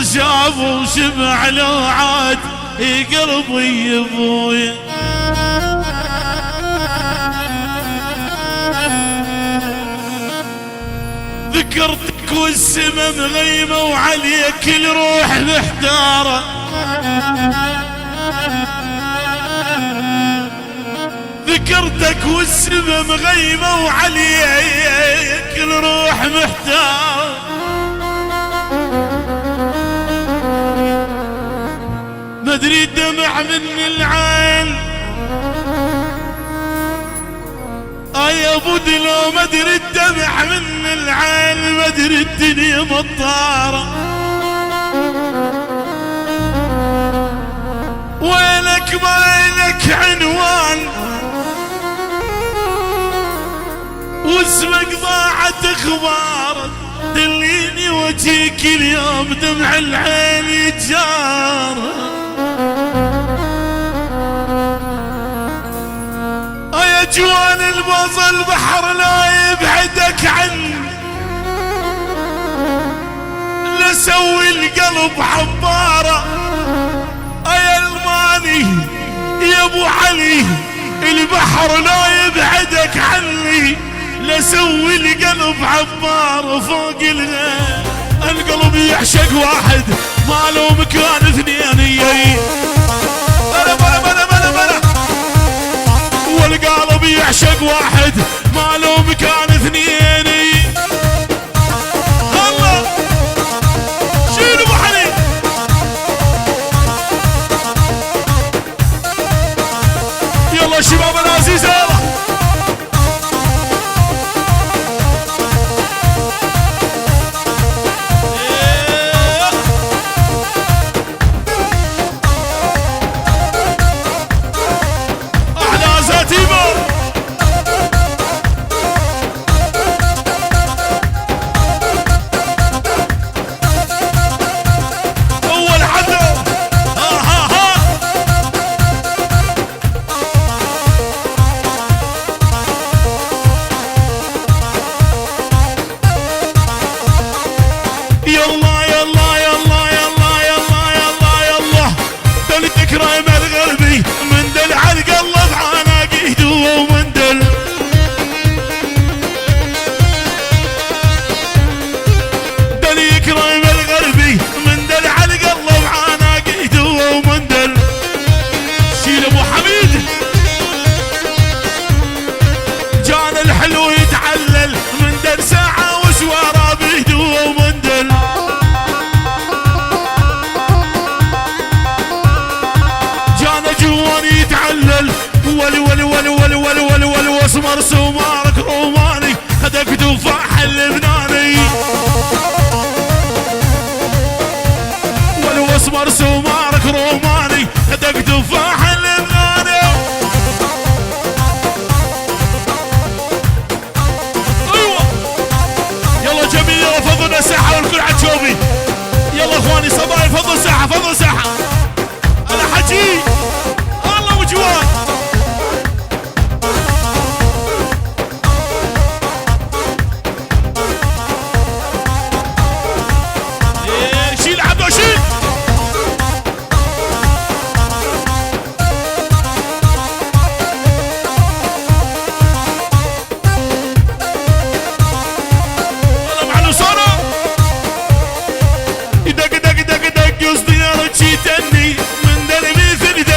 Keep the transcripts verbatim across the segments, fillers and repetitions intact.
جابوا شبع لوعات قلبي يبوي. ذكرتك والسما مغيمة وعليك الروح محتارة. ذكرتك والسما مغيمة وعليك الروح محتار. مدري الدمع من العين، آه يا ابو دلو، مدري الدمع من العين، مدري الدنيا مطارة. وينك ما لك عنوان، واسمك ضاعت اخبار، دليني وجهك اليوم دمع العين يتجار. يا جوان البوظ البحر لا يبعدك عني، لسوي القلب عبارة. يا الماني يا ابو علي، البحر لا يبعدك عني، لسوي القلب عبارة فوق الغير. القلب يعشق واحد، ما له مكان اثنين. يي. بلا، بلا، بلا، بلا، بلا. والقلب يعشق واحد، ما له مكان اثنين. الله. شيل ابو حنين. يلا شبابنا العزيزة، يلا. أحلى زتيمة. أول حفلة. ها، ها، ها. يلا، يلا، يلا، يلا، يلا، يلا، يلا. دل تكرم الغربي، من دل عرق الله بعاناقي دو ومن دل. دل يكرم الغربي، من دل عرق الله بعاناقي دو ومن دل. شيل ابو حميد. جان الحلو يتعلل، من دل ساعة وسوارة بيدو ومن دل. جان جوان يتعلل، ول، ول، ول، واسمر سومارك روماني، هداك تفاح اللبناني. ول واسمر سومارك روماني، هداك تفاح اللبناني. ايوه. يلا جميع، يلا فضلنا ساحة والكل عجوبي. يلا اخواني صبايا، فضل ساحة، فضل ساحة. انا حجي. الله وجوان. إيه، شيل عبدو، شيل. والله مع الوصولة. دق، دق، دق، دق، يا صدير، جيتني من دربي في الدق.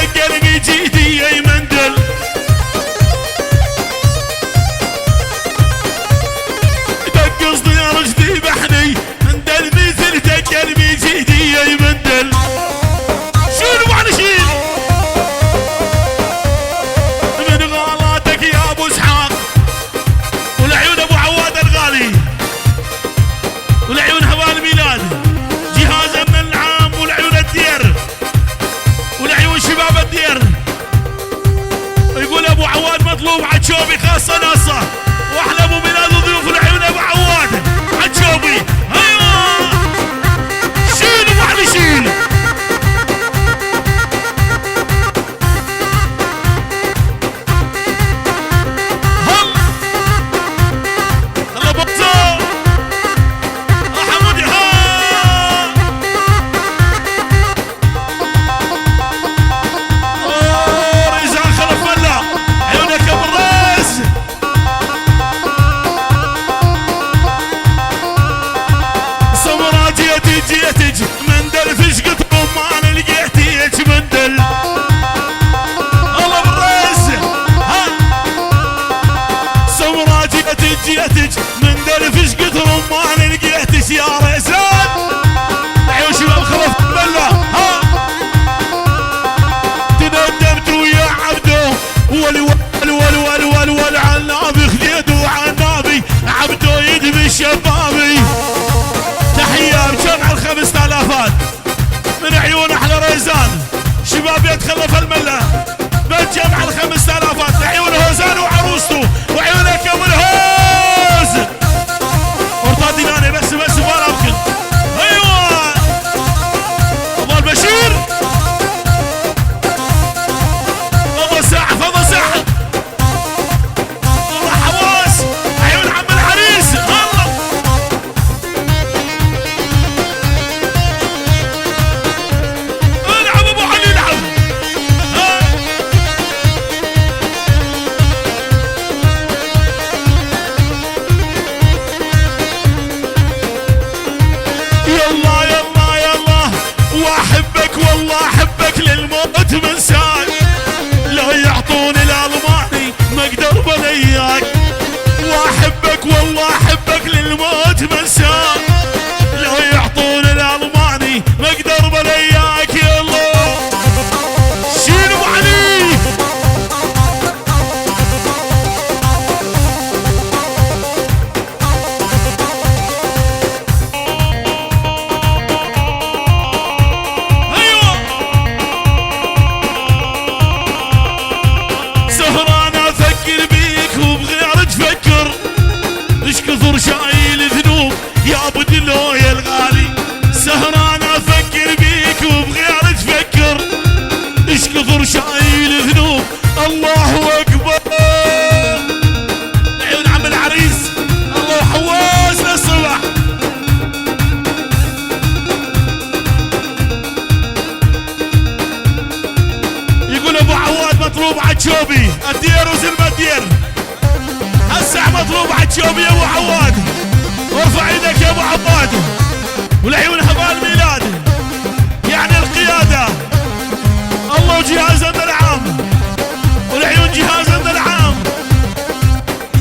اقدر بلياك، واحبك والله احبك للموت منساك. لو يعطون الالماني ما اقدر بلياك، يلا. شيل ابو علي. ايوه. سهران افكر بيك وبغيرك تفكر، ايش كثر شايل ذنوب يا ابو دلو يا الغالي. سهران افكر بيك وبغيرك تفكر، ايش كثر شايل ذنوب. الله اكبر. عيون عم العريس، الله حواس للصبح. يقول ابو عواد مطلوب عجوبي، الدير وزلمه الدير. هسه مطلوب عجوبي يا ابو عواد، ارفع ايدك يا ابو عواد. والعيون هبال ميلاد، يعني القياده، الله وجهاز امن العام، والعيون جهاز امن العام.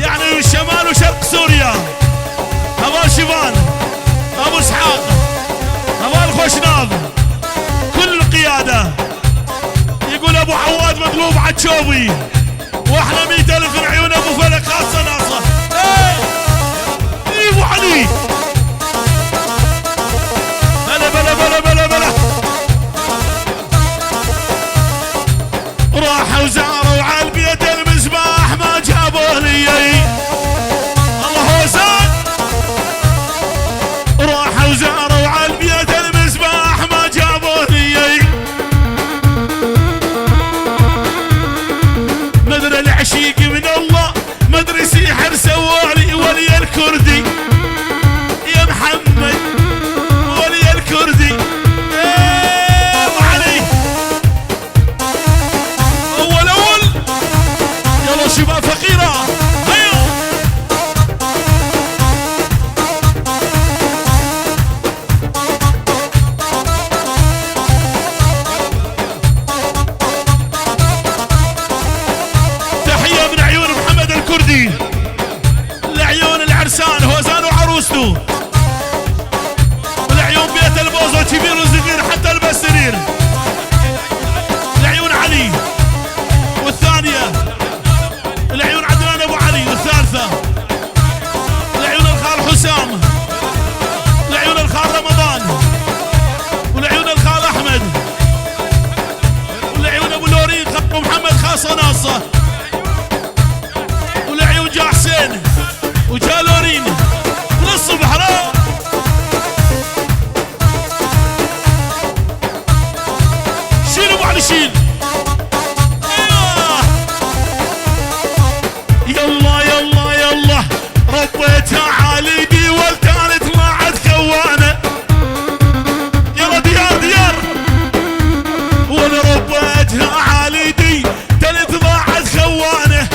يعني شمال وشرق سوريا، هبال شيفان، ابو اسحاق، هبال خوشناب، كل القيادة. يقول ابو عواد مطلوب عجوبي، واحنا مية الف العيون ابو فلك خاصة ناصر. ايه، ايه ابو علي. بلا، بلا، بلا، بلا، بلا. راحوا زاروا عالبيت المسباح ما جابوا لي. الله هوسان. راحوا زاروا عالبيت المسباح ما جابوا لي. مدري العشيق من الله، مدري سيحر سوالي ولي الكردي. يا محمد، ولي الكردي. ايه، ابو علي. اول، اول. يلا شباب فقيرة. هيا. تحية من عيون محمد الكردي. لعيون العرسان، هوزان وعروسته. ولعيون بيت البوز وكبير وصغير حتى البسرير. لعيون علي. والثانية. لعيون عدنان أبو علي. والثالثة. لعيون الخال حسام. لعيون الخال رمضان. ولعيون الخال أحمد. ولعيون أبو لورين، خال أبو محمد، خاصة ناصة. ولعيون جا حسين وجا لورين للصبح، لا. شيل ابو علي، شيل. آه. يلا، يلا، يلا. ربيتها عالي دي والتالت طلعت خوانة. يلا ديار، ديار. ولا ربيتها عالي دي، تالت طلعت خوانة.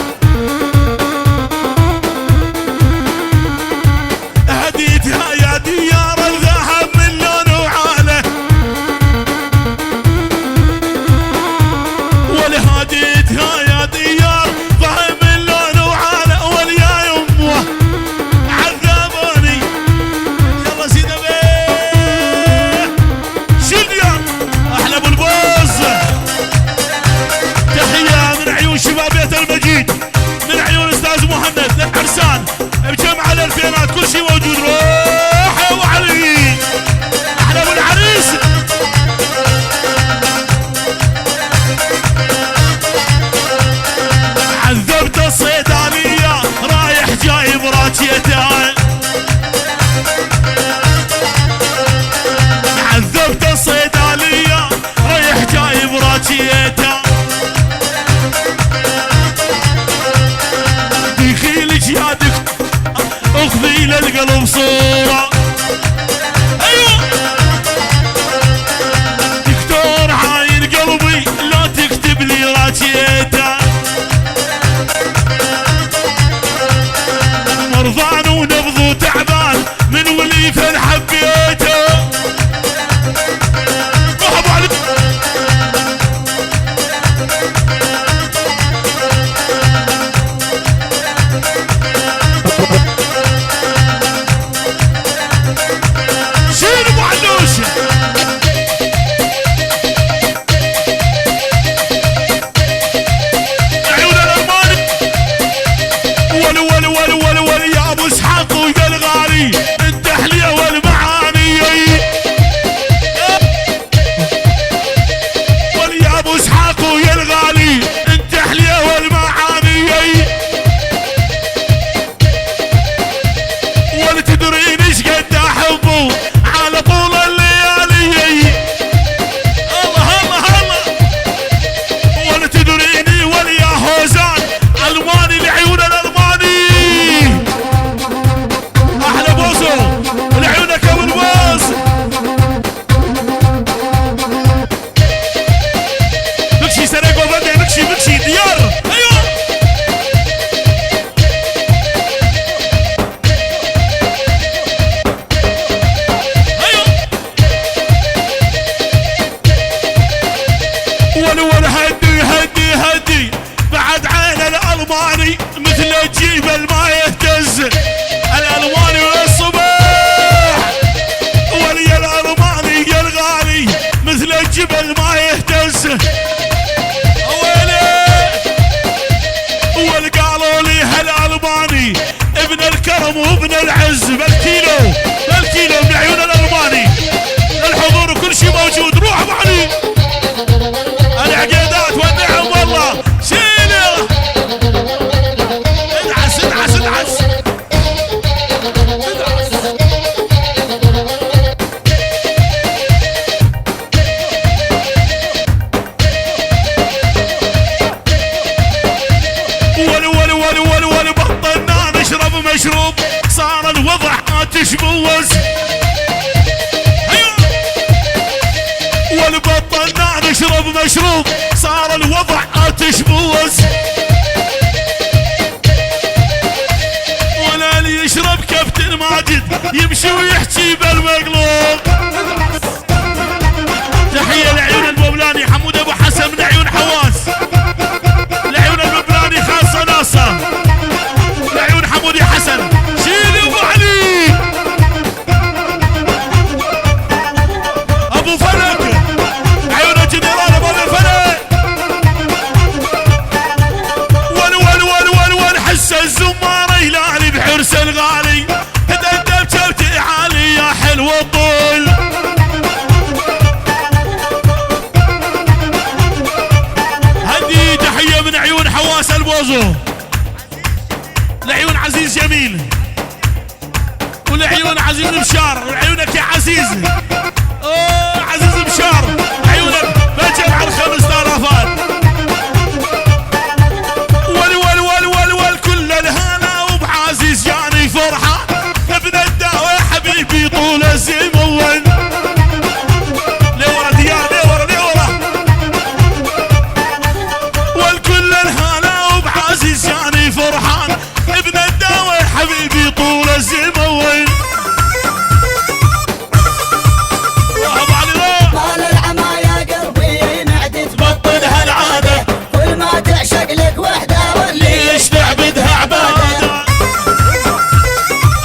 الألماني مثل الجبل ما يهتز. الألماني والصباح. ولي الألماني يا الغالي مثل الجبل ما يهتز. ويلي. والقالوا لي هالألماني ابن الكرم وابن العز. بالكيلو، بالكيلو من عيون الألماني. الحضور وكل شي موجود. روح أبو علي. العقيدات والنعم والله. شيله. ادعس، ادعس، ادعس. ادعس. ول، ول، ول، ول، ول، بطلنا نشرب مشروب، صار الوضع آتش بوز. أيوة. ول، بطلنا نشرب مشروب، صار الوضع آتش بوز. ولا اللي يشرب كابتن ماجد يمشي ويحكي بالمقلوب. تحية لعيون البوبلاني، حمود أبو حسن من عيون حواس. لعيون البوبلاني خاصة ناصة. لعيون حمودي حسن. شيل أبو علي. أبو فلك. عيون الجنرال أبو فلك. ول، ول، ول، ول، ول، حس الزمارة هلالي بحرس الغالي. هدى الدبشة عالي يا حلو الطول. هدي تحية من عيون حواس البوزو. لعيون عزيز جميل. ولعيون عزيز بشار، لعيونك يا عزيز. أوه، عزيز بشار، عيونك بجمع الخمس آلافات. ول، ول، ول، ول، ول، كل الهنا وبعزيز جاني فرحة. ابن الداوي حبيبي طول الزمن. ليه ورا ديار، ليه ورا، ليه ورا. والكل الهنا وبعزيز جاني فرحان. ابن الداوي حبيبي طول الزمن. وأبو علي روح. مال العمى يا قلبي، نعد تبطل هالعادة. كل ما تعشق لك وحدة، واللي يشتعبدها عبادة.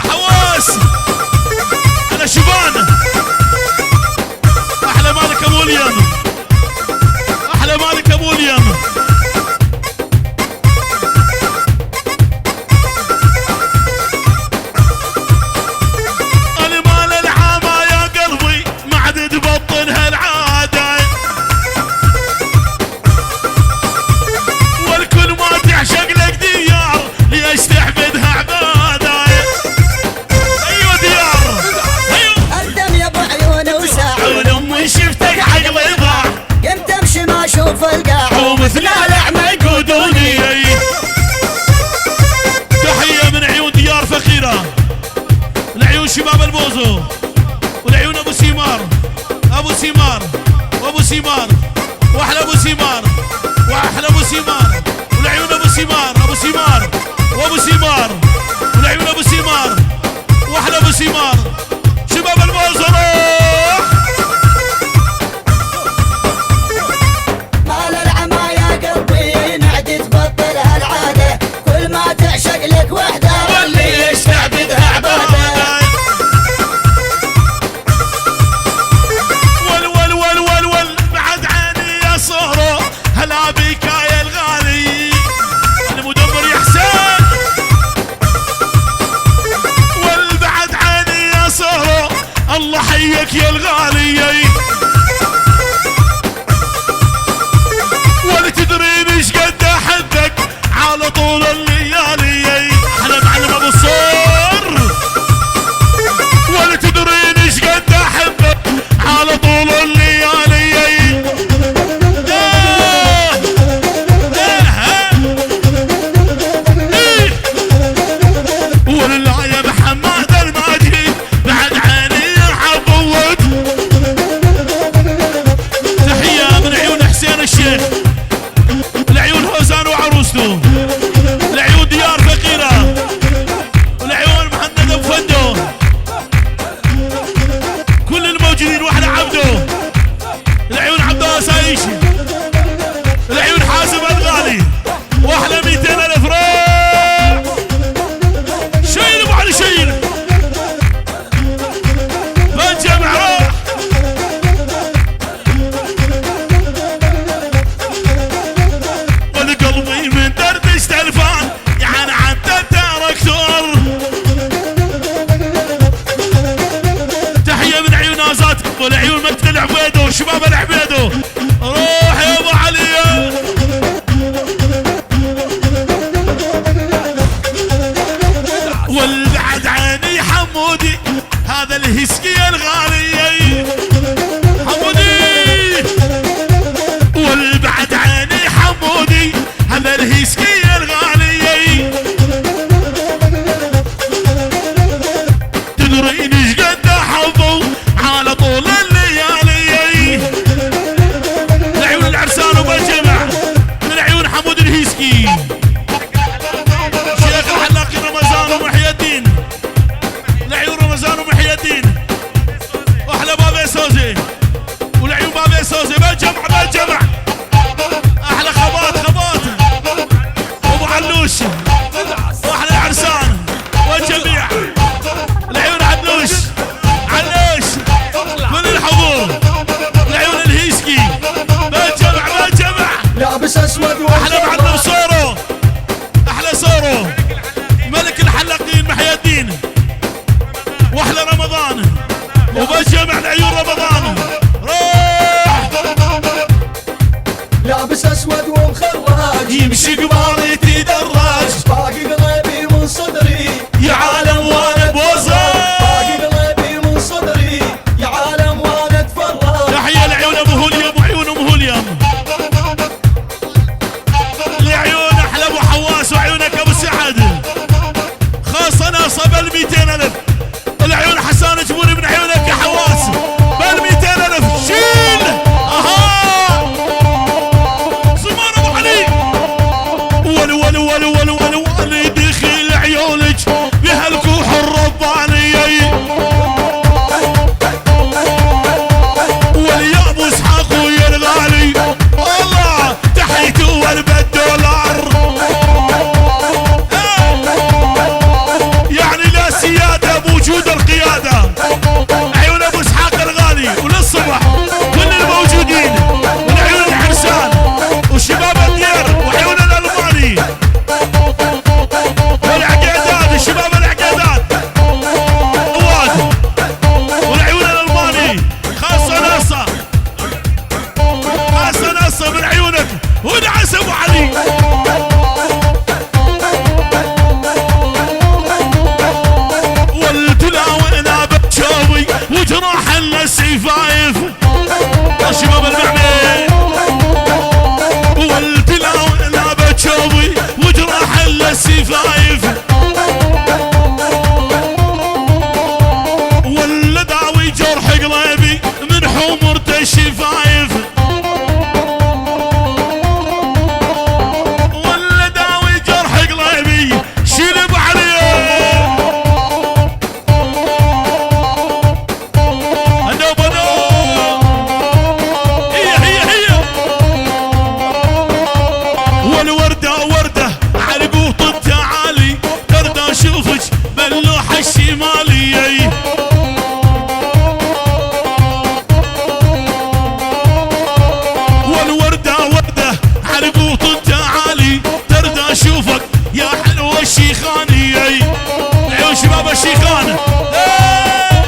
حواس. أنا شبان. أحلى مالك أبو اليم. أحلى مالك أبو اليم. المال العامة يا قلبي، ما عاد تبطل هالعادة. والكل ما تعشق لك ديار، ليش تعبدها عبادة؟ أيوة ديار، أيوة. الدم يا أبو عيون وساع. عيون أمي شفتك عقلي ضاع. قمت أمشي ما أشوف القاع. ومثل الأعمى يقودوني. تحية من عيون ديار فقيرة، لعيون شباب البوزو، ولعيون أبو سيمار، أبو سيمار، وأبو سيمار، وأحلى أبو سيمار، وأحلى أبو سيمار، ولعيون أبو سيمار، أبو سيمار، وأبو سيمار، ولعيون أبو سيمار، وأحلى أبو سيمار. شباب البوزو روح. مال العمى يا قلبي، نعد تبطل هالعادة. كل ما تعشق لك وحدة، واللي يشتعبدها عبادة. ول، ول، ول، ول، ول، بعد عيني يا صهره، هلا بك يا الغالي. المدمر يا حسين. ول، بعد عيني يا صهره، الله حيك يا الغالي. ولا تدرين ايش قد احبك على طول الليالي. احلى معلم ابو الصور. ولا تدرين ايش قد احبك على طول الليالي. آه. آه. إيه. والله يا محمد الماجد بعد عيني يا عبود. تحية من عيون حسين الشيخ، لعيون هوزان وعروسته، لعيون ديار قبالي تدرج، باقي قلبي من صدري، يا عالم وانا اتفرج. باقي قلبي من صدري، يا عالم وانا اتفرج. تحية لعيون أبو هوليا، أبو عيون أم هوليا. لعيون أحلى أبو حواس وعيونك أبو سعد. خاصة ناصة بال ميتين ألف. العيون حسان جبوري من عيونك يا حواس. بال ميتين ألف. شيل. أها. زمان أبو علي. ول، ول، ول، ول، ول، ول، دخيل عيونك بهالكوح الرباني. ول يا أبو إسحاق ويا الغالي. الله. تحية وألف دولار. يعني لا سيادة بوجود القيادة. عيون أبو إسحاق الغالي وللصبح كل الموجودين، والعيون العرسان وشباب الدير وعيون الألماني والعقيدات، الشباب العقيدات. عواد والعيون الألماني، خاصة ناصة. حسن أصب من عيونك، ونعس أبو علي. والتلاوة أنا بتشاوي، وجراح النسي فايف. شباب المعمي. والتلاوة أنا بتشاوي، وجراح النسي فايف. ولا داوي جرح قلبي من حمرته الشفايف. ولا داوي جرح قلبي، شيل أبو علي. هلا بنو. هي، هي، هي. والوردة وردة على قوط التعالي، ترضى أشوفك باللوحة الشمالية. والوردة وردة على قوط التعالي، ترضى أشوفك يا حلوة الشيخانية. عيون شباب الشيخان. إيه.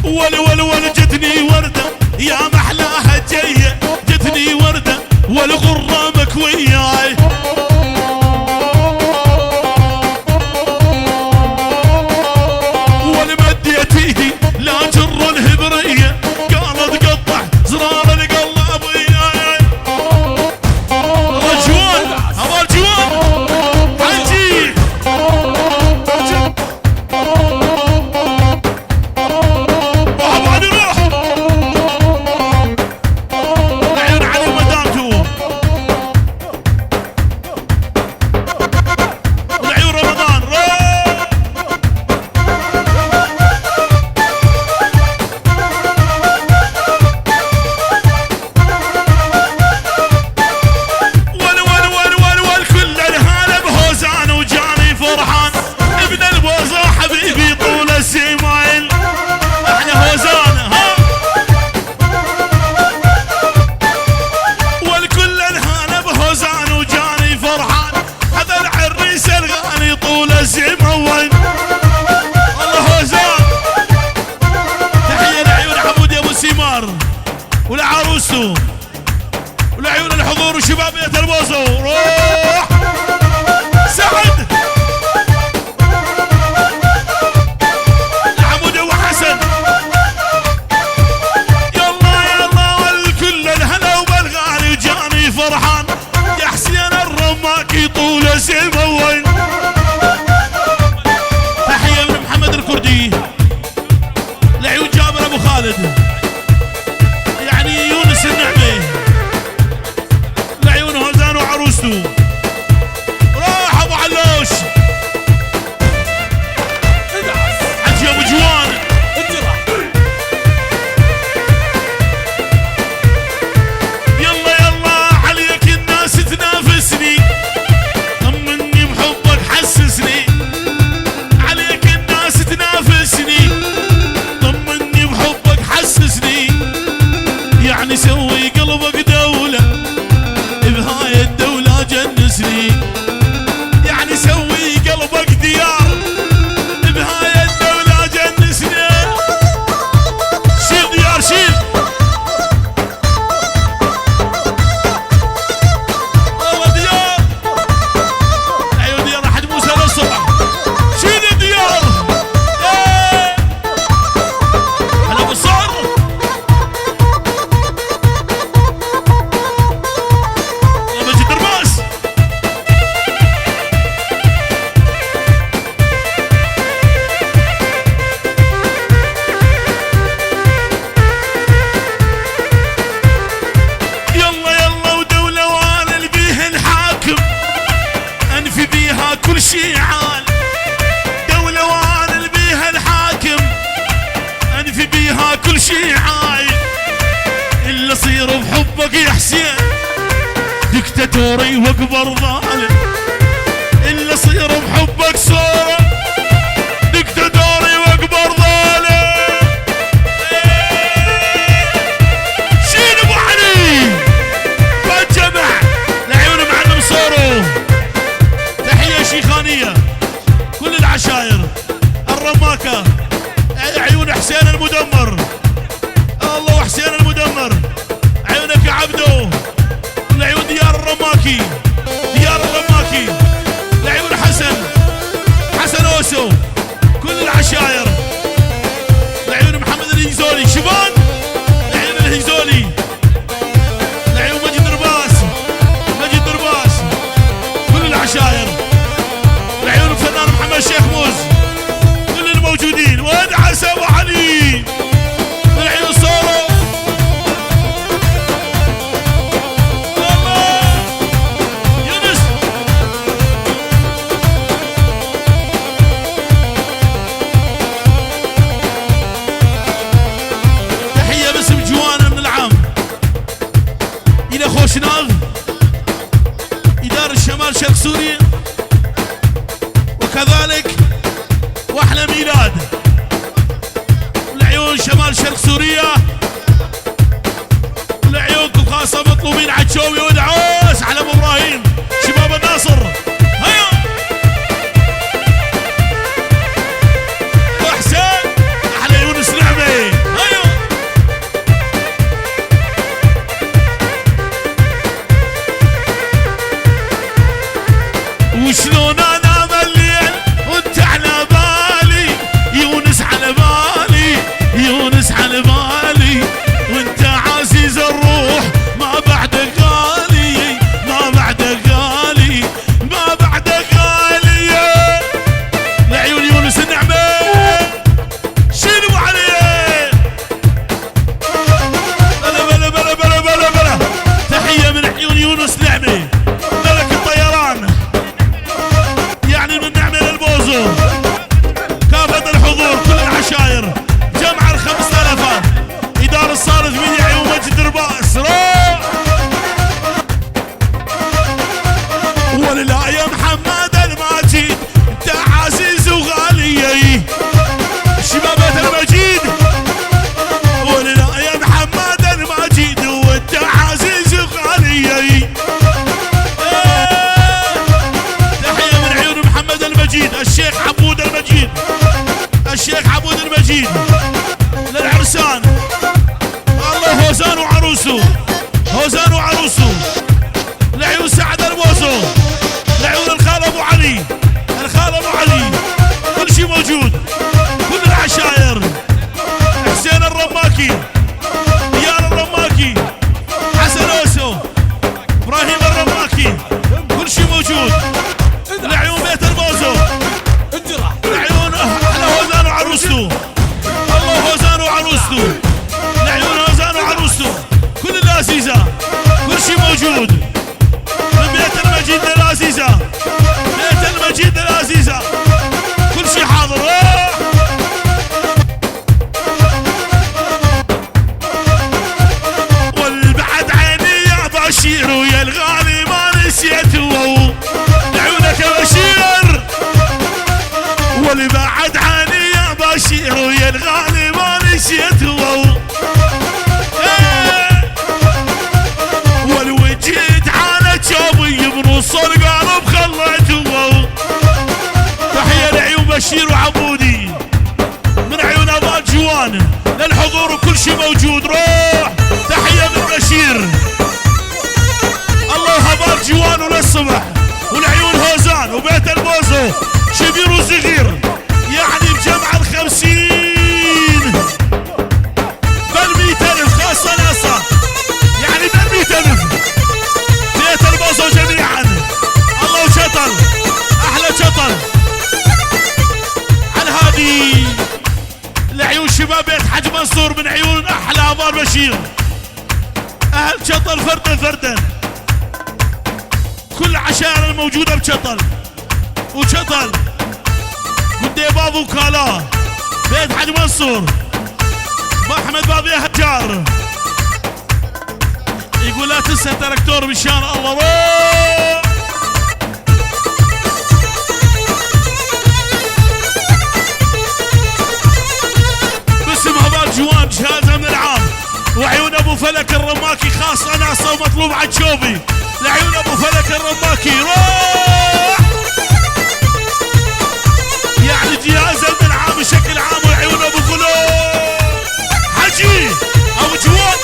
ول، ول، ول، جتني وردة يا محلاها جاية، جتني وردة والغرة مكوية. ول مديت ايدي لا جر الهبرية، قالت قطع زرار القلابية. رجوان، أبو رجوان، حجي. روح أبو علي، روح. العيون علي ومدامته. العيون رمضان، روح. ول، ول، ول، ول، ول، كل الهلا بهوزان وجاني فرحان. ابن البوزة حبيبي طول السيمايل. احنا هوزان، ها؟ والكل الهلا بهوزان وجاني فرحان. هذا العريس الغالي طول الزمن وين؟ الله هوزان. تحية لعيون عمود يا أبو سيمار ولعروسته ولعيون الحضور وشباب بيت البوزو. روح سعد. عمود أبو حسن. يلا، يلا، والكل الهلا وبالغالي جاني فرحان. يا حسين الرماكي طول سيبوي. تحية من محمد الكردي. لعيون جابر أبو خالد. يعني يونس النعمة. لعيون هوزان وعروسته. راح أبو علوش. حجي أبو جوان. يلا يلا عليك الناس تنافسني، طمني بحبك حسسني، عليك الناس تنافسني، طمني بحبك حسسني، يعني سوي قلبك دولة، بهاي الدولة جنسني، يعني سوي قلبك ديار، بهاي الدولة جنسني. شيل ديار، شيل. شي عال. دولة وأنا اللي بيها الحاكم، أنفي بيها كل شي عايل. إلا صير بحبك يا حسين دكتاتوري وأكبر ظالم. إلا صير بحبك صورة دكتاتوري وأكبر ظالم. شيل أبو علي، فالجمع لعيون معلم صورو. تحية شيخانية، كل العشاير، الرماكة، عيون حسين المدمر. الله وحسين المدمر، عيونك يا عبدو. لعيون ديار الرماكي، ديار الرماكي، لعيون حسن، حسن أوسو، كل العشاير، لعيون محمد الهيزولي، شبان، لعيون الهيزولي. لعيون مجد رباس، مجد رباس، كل العشاير، لعيون الفنان محمد شيخ موز، كل الموجودين، وادعس أبو علي، لعيون صورو. الله. يونس. تحية باسم جوانة من العام. إلى خوشناغ، إدارة شمال شرق سوريا، وكذلك وأحلى ميلاد لعيون شمال شرق سوريا، ولعيونكم خاصة مطلوبين عجوبي ودعوس على أبو إبراهيم، شباب الناصر. هيا. وحسين، أحلى يونس نعمة. هيا. وشلون أنا مليت وأنت على بالي، يونس على بالي، يونس على بالي، وأنت عزيز الروح، ما بعدك غالي، ما بعدك غالي، ما بعدك غالي. لعيون يونس النعمة. شيلوا عليه. بلا، بلا، بلا. تحية من عيون يونس نعمة، ملك الطيران، يعني من نعمة للبوزو. كافة الحضور، كل العشاير، جمع الخمسة آلاف، إدارة الصالة ثمانية، عيون مجد رباس. روح. ولا لا يا محمد المجيد، انت عزيز وغالي. شباب بيت المجيد. ولا لا يا محمد المجيد، وانت عزيز وغالي. إيه. تحية من عيون محمد المجيد، الشيخ عبود المجيد، الشيخ عبود المجيد للعرسان. الله هوزان وعروسه، هوزان وعروسه، لعيون سعد البوزو، لعيون الخال أبو علي، الخال أبو علي، كل شي موجود، كل العشاير، حسين الرماكي، ديار الرماكي، حسن أوسو، إبراهيم الرماكي، كل شي موجود، لعيون بيت البوزو، لعيون أهل هوزان وعروسته. الله هوزان وعروسته، لعيون هوزان وعروسته، كل العزيزة، كل شي موجود. من بيت المجيد للعزيزة، بيت المجيد للعزيزة، كل شي حاضر. روح. والبعد عيني يا بشير ويا الغالي ما نسيت وو. لعيونك يا بشير. والبعد عيني يا بشير ويا الغالي ما نسيت وو. إيه. والوجيت على جوي بنص القلب خليت وو. تحية لعيون بشير وعبودي. من عيون أبا جوان للحضور وكل شي موجود. روح. تحية من بشير. الله أبا جوان وللصبح. ولعيون هوزان وبيت البوزو. شبير وزغير. يعني بجمع الخمسين. بالمية ألف خاصة ناسا. يعني بالمية ألف. بيت البوزو جميعا. الله وشطل. أحلى شطل. على الهادي. لعيون شباب بيت حاج منصور، من عيون أحلى أبار بشير. أهل شطل فردا فردا. كل عشائر الموجودة بشطل. وشطل. قدي باب وكالا. بيت حاج منصور. محمد باب يا هجار. يقول لا تنسى تركتور مشان الله. روح. باسم هبال جوان، جهاز أمن العام. وعيون أبو فلك الرماكي خاصة ناسة ومطلوب عجوبي. لعيون أبو فلك الرماكي. روح. يعني جهاز أمن العام بشكل عام وعيون أبو غلو. حجي. أبو جوان.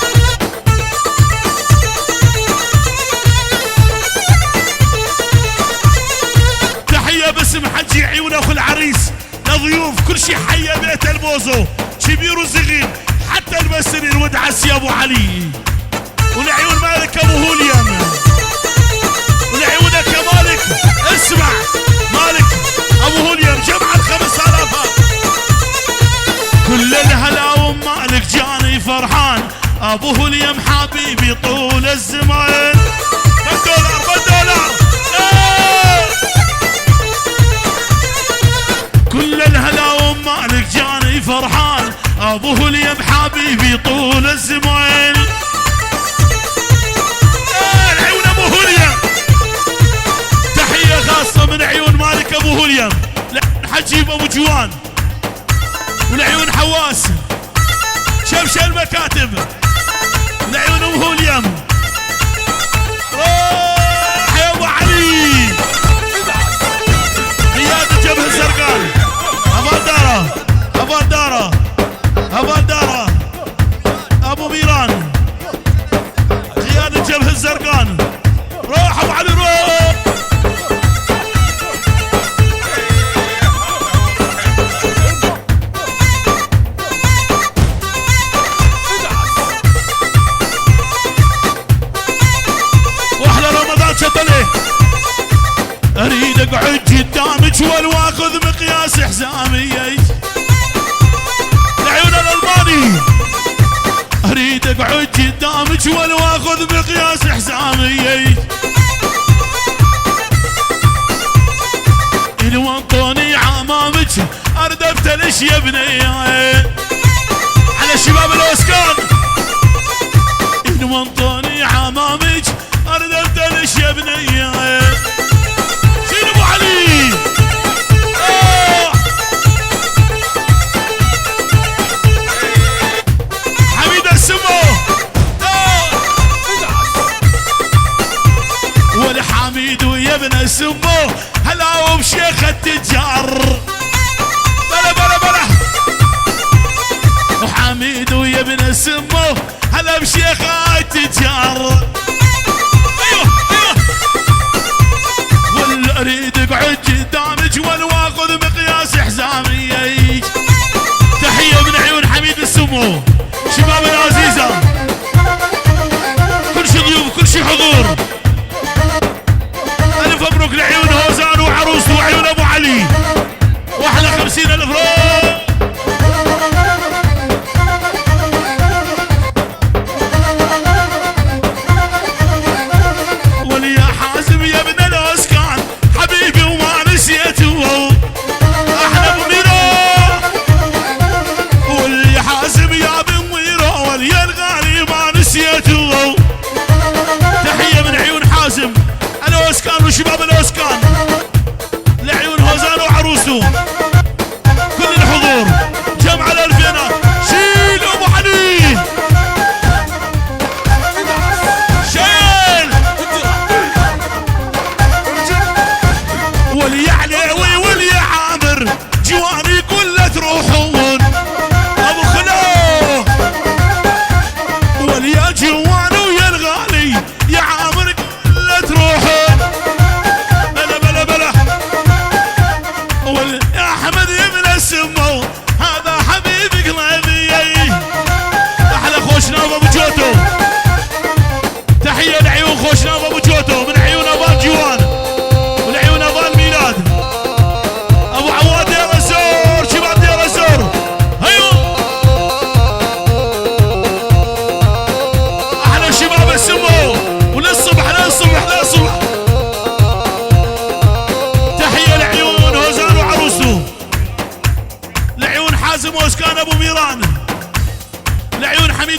تحية باسم حجي، عيون أخو العريس. لضيوف، كل شي حية بيت البوزو. كبير وصغير، حتى المسري الود عسي أبو علي. ولعيون مالك أبو هوليان. ولعيونك يا مالك. اسمع. مالك أبو هوليان، جمع الخمس آلاف. كل الهلا ومالك جاني فرحان. أبو هوليام حبيبي طول الزمان. بالدولار، بالدولار. إيه. كل الهلا ومالك جاني فرحان. أبو هوليام حبيبي طول الزمان. إيه، العيون أبو هوليام. تحية خاصة من عيون مالك أبو هوليام. لا، حجيب أبو جوان. ولعيون حواس. شمشة المكاتب. لعيون أم هوليام. روح يا أبو علي. قيادة جبهة الزرقاء. أبو دارة. أبو دارة. أبو دارة. أبو ميران. قيادة جبهة الزرقان. روح أبو علي، روح. وأحلى رمضان شطلة. أريد أقعد قدامك ولو آخذ مقياس حزامي. العيون الألماني. أريد أقعد قدامك ولو آخذ مقياس حزامي. إن وانطوني عمامك أردفت ليش يا بنية. على شباب الأوسكان. إن وانطوني عمامك أردفت ليش يا بنية. شيل أبو علي. آه. حميد السمو. آه. والحميد ويا ابن السمو. هلا وبشيخ التجار. بلا، بلا، بلا. وحميد ويا ابن السمو. هلا بشيخ التجار. أيوه، أيوه. ولا أريد أقعد قدامك ولا وآخذ مقياس حزامي. تحية من عيون حميد السمو. شباب العزيزة. كل شي ضيوف، كل شي حضور. ألف مبروك لعيون هوزان وعروسته وعيون أبو علي. وأحلى خمسين ألف رو.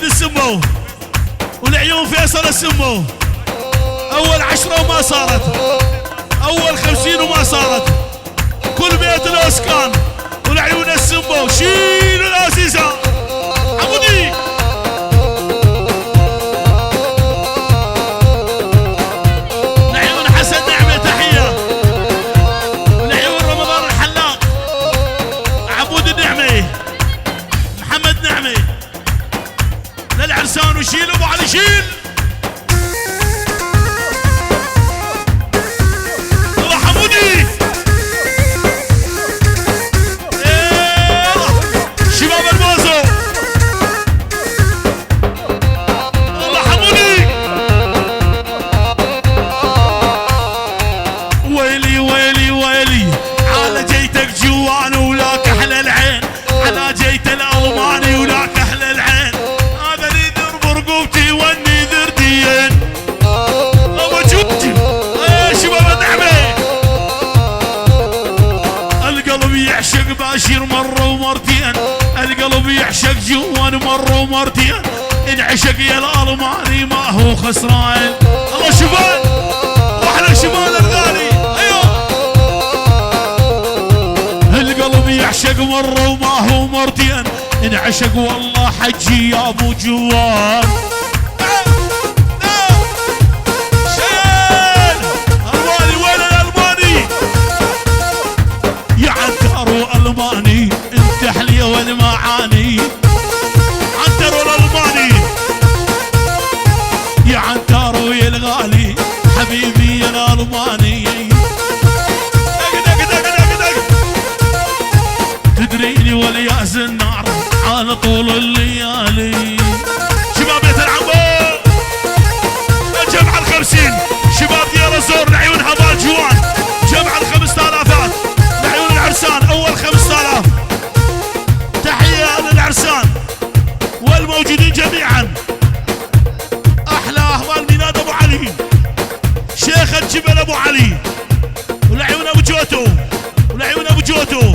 السمو، ولعيون فيصل السمو. أول عشرة وما صارت، أول خمسين وما صارت. كل بيت الأوسكان ولعيون السمو. شيلوا الأسيسة. عمودي. لعيون حسن نعمة تحية. لعيون رمضان الحلاق. عبود النعمة. محمد نعمة. للعرسان وشيل أبو علي، شيل. يلا حمودي. يلا. شباب البوزو. يلا حمودي. ويلي، ويلي، ويلي. على جيتك جوان ولا كحل العين. على جيت الألماني ولا كحل العين. هذا اللي يدير برقوبتي واللي يدير دين. أبو جوجي. إيه، شباب النعمة. القلب يعشق باشير مرة ومرتين. القلب يعشق جوان مرة ومرتين. انعشق يا الألماني ما هو خسران. الله شبان. وأحلى شبان الغالي. أيوه. القلب يعشق مرة وما هو مرتين. انعشق والله حجي يا أبو جوان. شيل. ألماني، وين الألماني؟ يا عنتر وألماني، انت حليوة المعاني. عنتر والألماني. يا عنتر ويا الغالي، حبيبي يا الألماني. دق، دق، دق، دق، دق. تدريني والياس النار على طول الليالي. شباب بيت العمو. الجمعة الخمسين. شباب دير الزور، لعيون هبال جوان. جمعة الخمس آلافات. لعيون العرسان، أول خمس آلاف. تحية للعرسان والموجودين جميعًا. أحلى أهوال ميلاد أبو علي، شيخ الجبل أبو علي، ولعيون أبو جوتو، ولعيون أبو جوتو،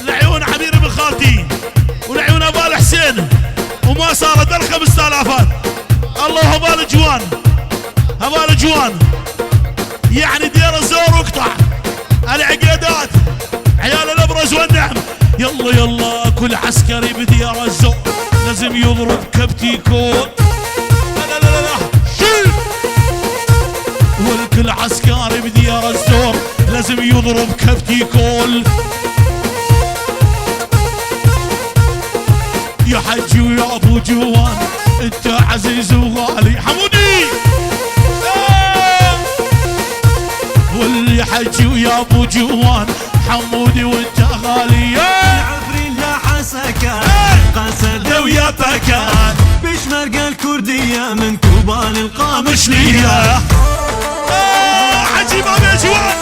لعيون عمير بن خالتي، ولعيون أبال حسين، وما صارت الخمس آلافات. الله هبال جوان، هبال جوان. يعني دير الزور وقطع العقيدات، عيال الأبرز والنعم. يلا يلا كل عسكري بديار الزور لازم يضرب كبتي كول. لا لا لا لا، شيل. والكل عسكري بديار الزور لازم يضرب كبتي كول. يا حجي ويا أبو جوان، أنت عزيز وغالي. حمودي. واللي حجي ويا أبو جوان، حمودي وأنت غالي. يا عفرين لا حسكة، إيه. قصد ويا بكا. بشمرقة الكردية من كوبان القامشلية. آه، عجيب أبو جوان.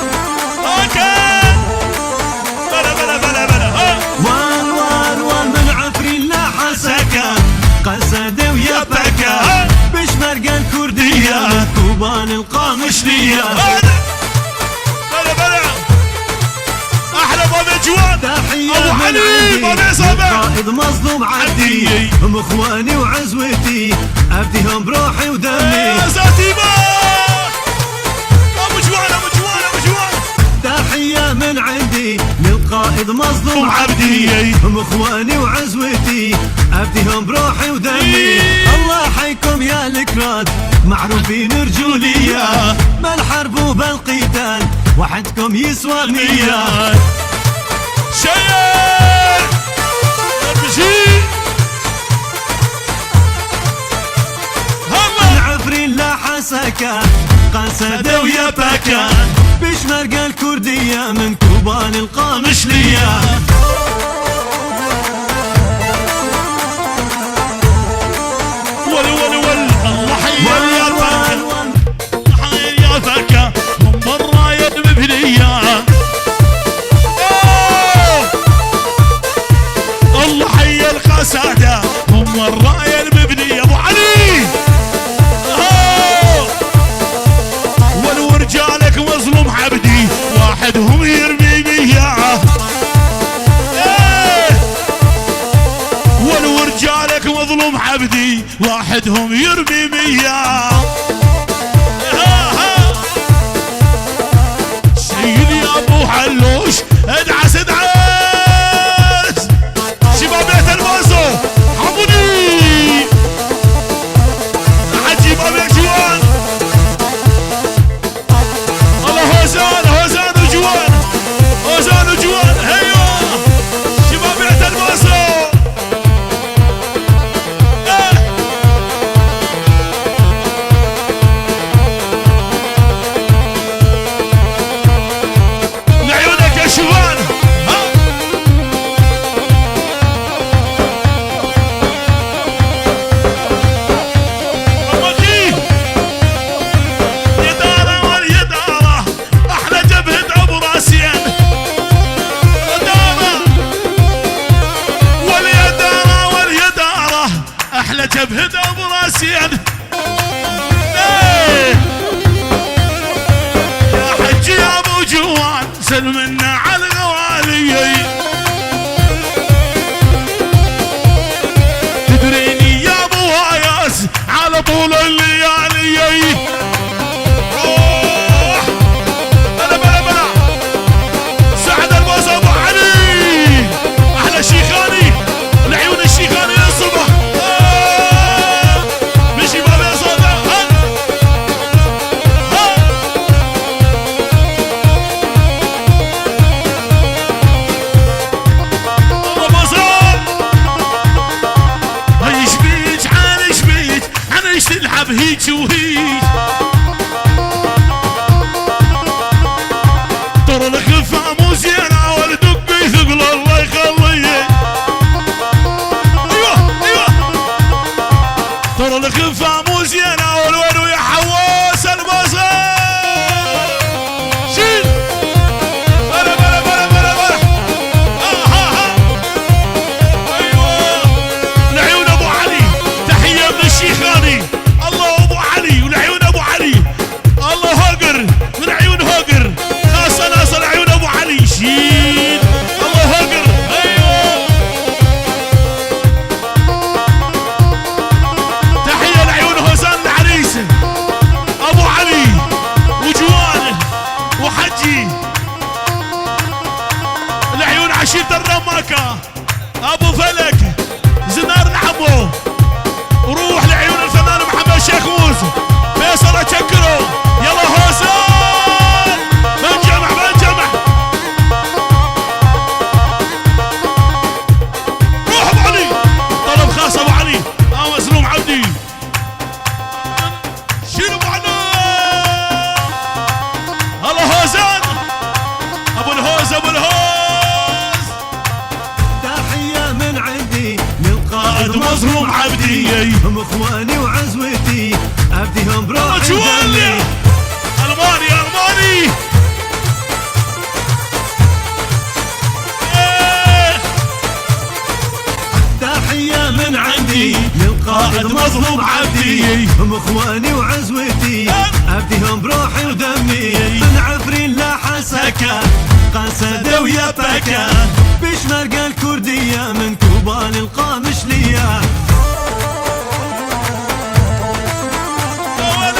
أوكي. بلا، بلا، بلا، بلا. ها. وال، وال، وال من عفرين لا حسكة. قصد ويا بكا. ها. بشمرقة الكردية من كوبان القامشلية. ها. بلا، بلا. أحلى بابا جوان. تحية أبو من علي، عندي بابا صابع. للقائد مظلوم عبدي. عبدي. هم إخواني وعزوتي. أفديهم بروحي ودمي. يا زاتيبا. أبو جوان، أبو جوان، أبو جوان. تحية من عندي للقائد مظلوم عبدي. عبدي. هم إخواني وعزوتي، أفديهم بروحي ودمي. إيه. الله حيكم يا الكراد، معروفين رجولية. إيه. بالحرب وبالقتال، وحدكم يسوى مية. شيء. أبجي. هلا. العفرين لا حسكة، قصد ويا بكا. بشمرقة الكردية من كوبان القامشلية. ول، ول، ول، الله حي يا بكا. الله حي يا بكا. من برا يا المبنية. أوه. الله حي القسادة. هم الراية المبنية أبو علي. أوه. ولو رجالك مظلوم عبدي، واحدهم يرمي مية. إيه. ولو رجالك مظلوم عبدي. عدهم يرمي مية. ها، ها. سيدي أبو حلوش، ادعس، ادعس. شباب بيت الموزو، حمودي. عجيب أبي جوان. الله هوزان، هوزان وجوان. هوزان وجوان، هيا. شباب بيت الموزو. لعيونك يا شوان. ها. أمكي. يا دارة واليا دارة. أحلى جبهة أبو راسين. دارة. واليا دارة، واليا دارة. أحلى جبهة أبو راسين. إيه. يا حجي يا أبو جوان، سلمنا على الغوالي. تدريني يا أبو واياس، على طول الليالي. روح. بلا، بلا، بلا. سعد الموزة أبو علي. أحلى شيخاني. العيون الشيخاني للصبح. آه. مشي بابا صوته. ها. ها. بابا صوت. هاي شبيك، عن شبيك. أنا إيش تلعب هيك وهيك؟ ترى الخفة مو زينة والدق يثقل، الله يخليك. أيوة، أيوة. ترى الخفة مو زينة والوين ويا حواس البصر. شيل. بلا، بلا، بلا، بلا، بلا. آه، ها، ها. أيوة. العيون أبو علي. تحية من الشيخاني. الله أبو علي، والعيون أبو علي. الله هاجر، من عيون هاجر. خاصة ناصر عيون أبو علي. شيل. الله هاجر. أيوة. تحية لعيون هوزان العريس. أبو علي. وجوان. وحجي. العيون عشيرة الرماكة. أبو فلك، زنار العمو، روح لعيون الفنان محمد شيخ موز، فيصل أتشكره، يلا هوزان، بنجمع، بنجمع. روح أبو علي، طلب خاص أبو علي، آه مظلوم عبدي. شنو معناه؟ الله هوزان. أبو الهوز، أبو الهوز. تحية من عندي للقائد مظلوم عبدي. هم إخواني وعزوتي، أفديهم بروحي ودمي. ألماني، ألماني. إيه. تحية من عندي للقائد مظلوم عبدي. هم إخواني وعزوتي، أفديهم بروحي ودمي. من عفرين لحسكة، قسد ويا بكة، بيشمركة الكردية، من كوبان القامشلية. وان،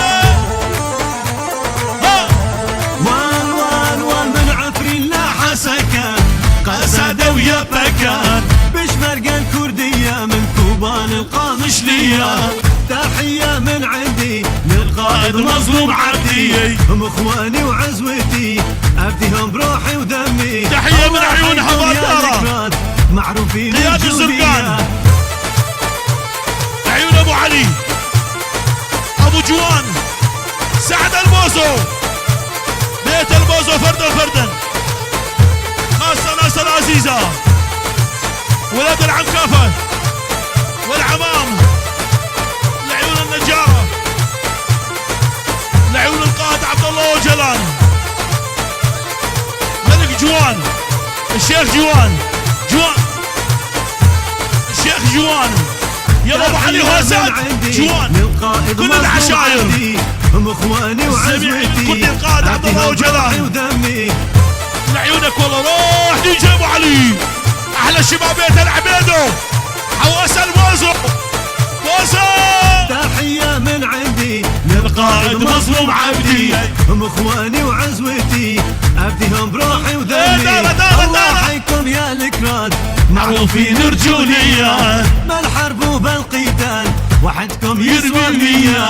وان، وان، من عفرين لحسكة، قسد ويا بكة، بيشمركة الكردية، من كوبان القامشلية. تحية من عندي للقائد مظلوم عبدي. هم إخواني وعزوتي، أفديهم بروحي ودمي. تحية من عيون حماد دارة. معروفين قيادة الزرقان. عيون أبو علي. أبو جوان. سعد البوزو. بيت البوزو فردا فردا. خاصة ناصر عزيزة. ولاد العم كافة والعمام، العيون النجارة، العيون القائد عبد الله أوجلان، ملك جوان، الشيخ جوان، جوان، الشيخ جوان، يا أبو علي هوسات، جوان، كل العشائر. هم إخواني وعزوتي. الكردي القائد عبد الله أوجلان. ودمي. لعيونك والله روح دي جي أبو علي. أحلى شباب بيت العبيدو. حواس الوزو. تحية من عندي للقائد مظلوم عبدي. هم اخواني وعزوتي، افديهم بروحي ودمي. دارة، دارة، الله دارة. حيكم يا الكراد، معروفين رجولية. بالحرب وبالقتال وحدكم يسوى المية.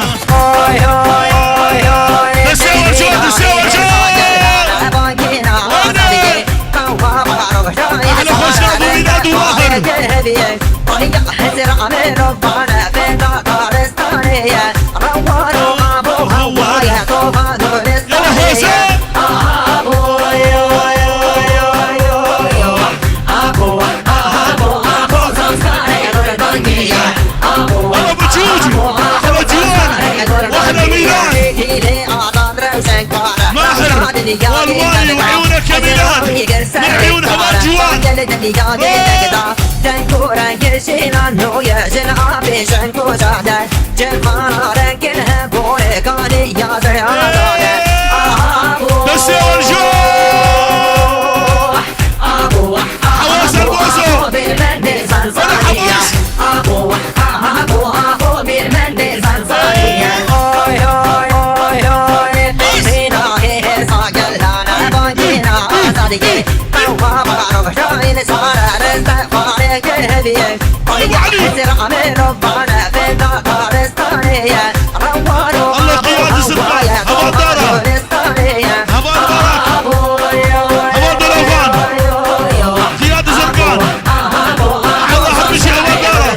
بس يا ورجال، بس يا ورجال. احلى خوش ابو ميلاد وواهر. يلا هوسه. ابو جوجو، ابو جوان، واحلى ميلاد. ماهر والماني وعيونك يا ميلاد، من عيونها ما جوان. بس يا ورجال. حواس البوسو. انا حواس. الله قياد الزرقاء. هوادارة. هوادارة. هوادارة. قياد الزرقاء. الله حرمشي هوادارة.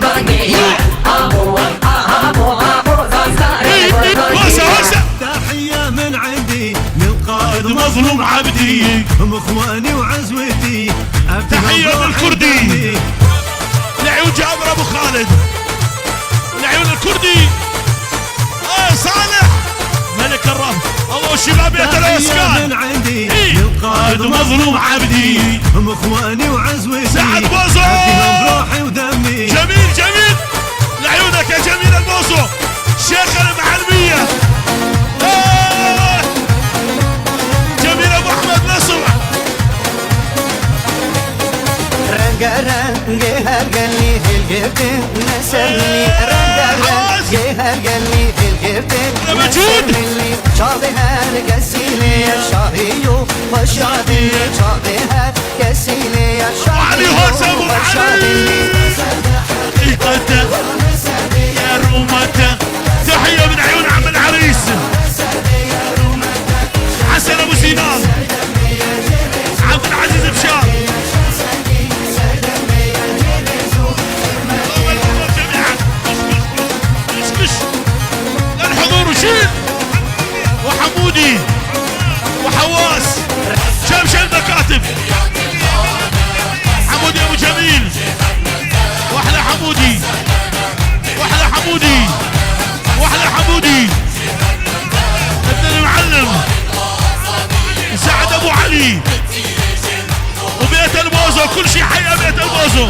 تحية من عندي للقائد مظلوم عبدي. هم اخواني وعزوتي. تحية للكردي. لعيون جابر ابو خالد. لعيون الكردي. اه صالح. ملك الرب. الله شباب يا ترى اسكان. من عندي إيه. للقائد مظلوم عبدي. هم اخواني وعزوتي. سعد بوزو. بروحي ودمي. جميل، جميل. لعيونك يا جميل البوزو. شيخ المعلمية. آه. جميل أبو أحمد نصر. رنگارنگ هر گلی هلگردن نسلی. رنگارنگ هر گلی هلگردن نسلی. چاوی هر کسی لیا شاهی و خوشحالی. چاوی هر کسی لیا شاهی و خوشحالی. حقيقة يا رومتا. تحية من عيون عم العريس. حسن أبو سنان. عبد العزيز بشار. الحضور وشيل. وحمودي. وحواس. شمشم مكاتب. حمودي أبو جميل. واحلى حمودي. واحلى حمودي. واحلى حمودي. ابن المعلم. سعد ابو علي. وبيت البوزو، كل شي حي بيت البوزو.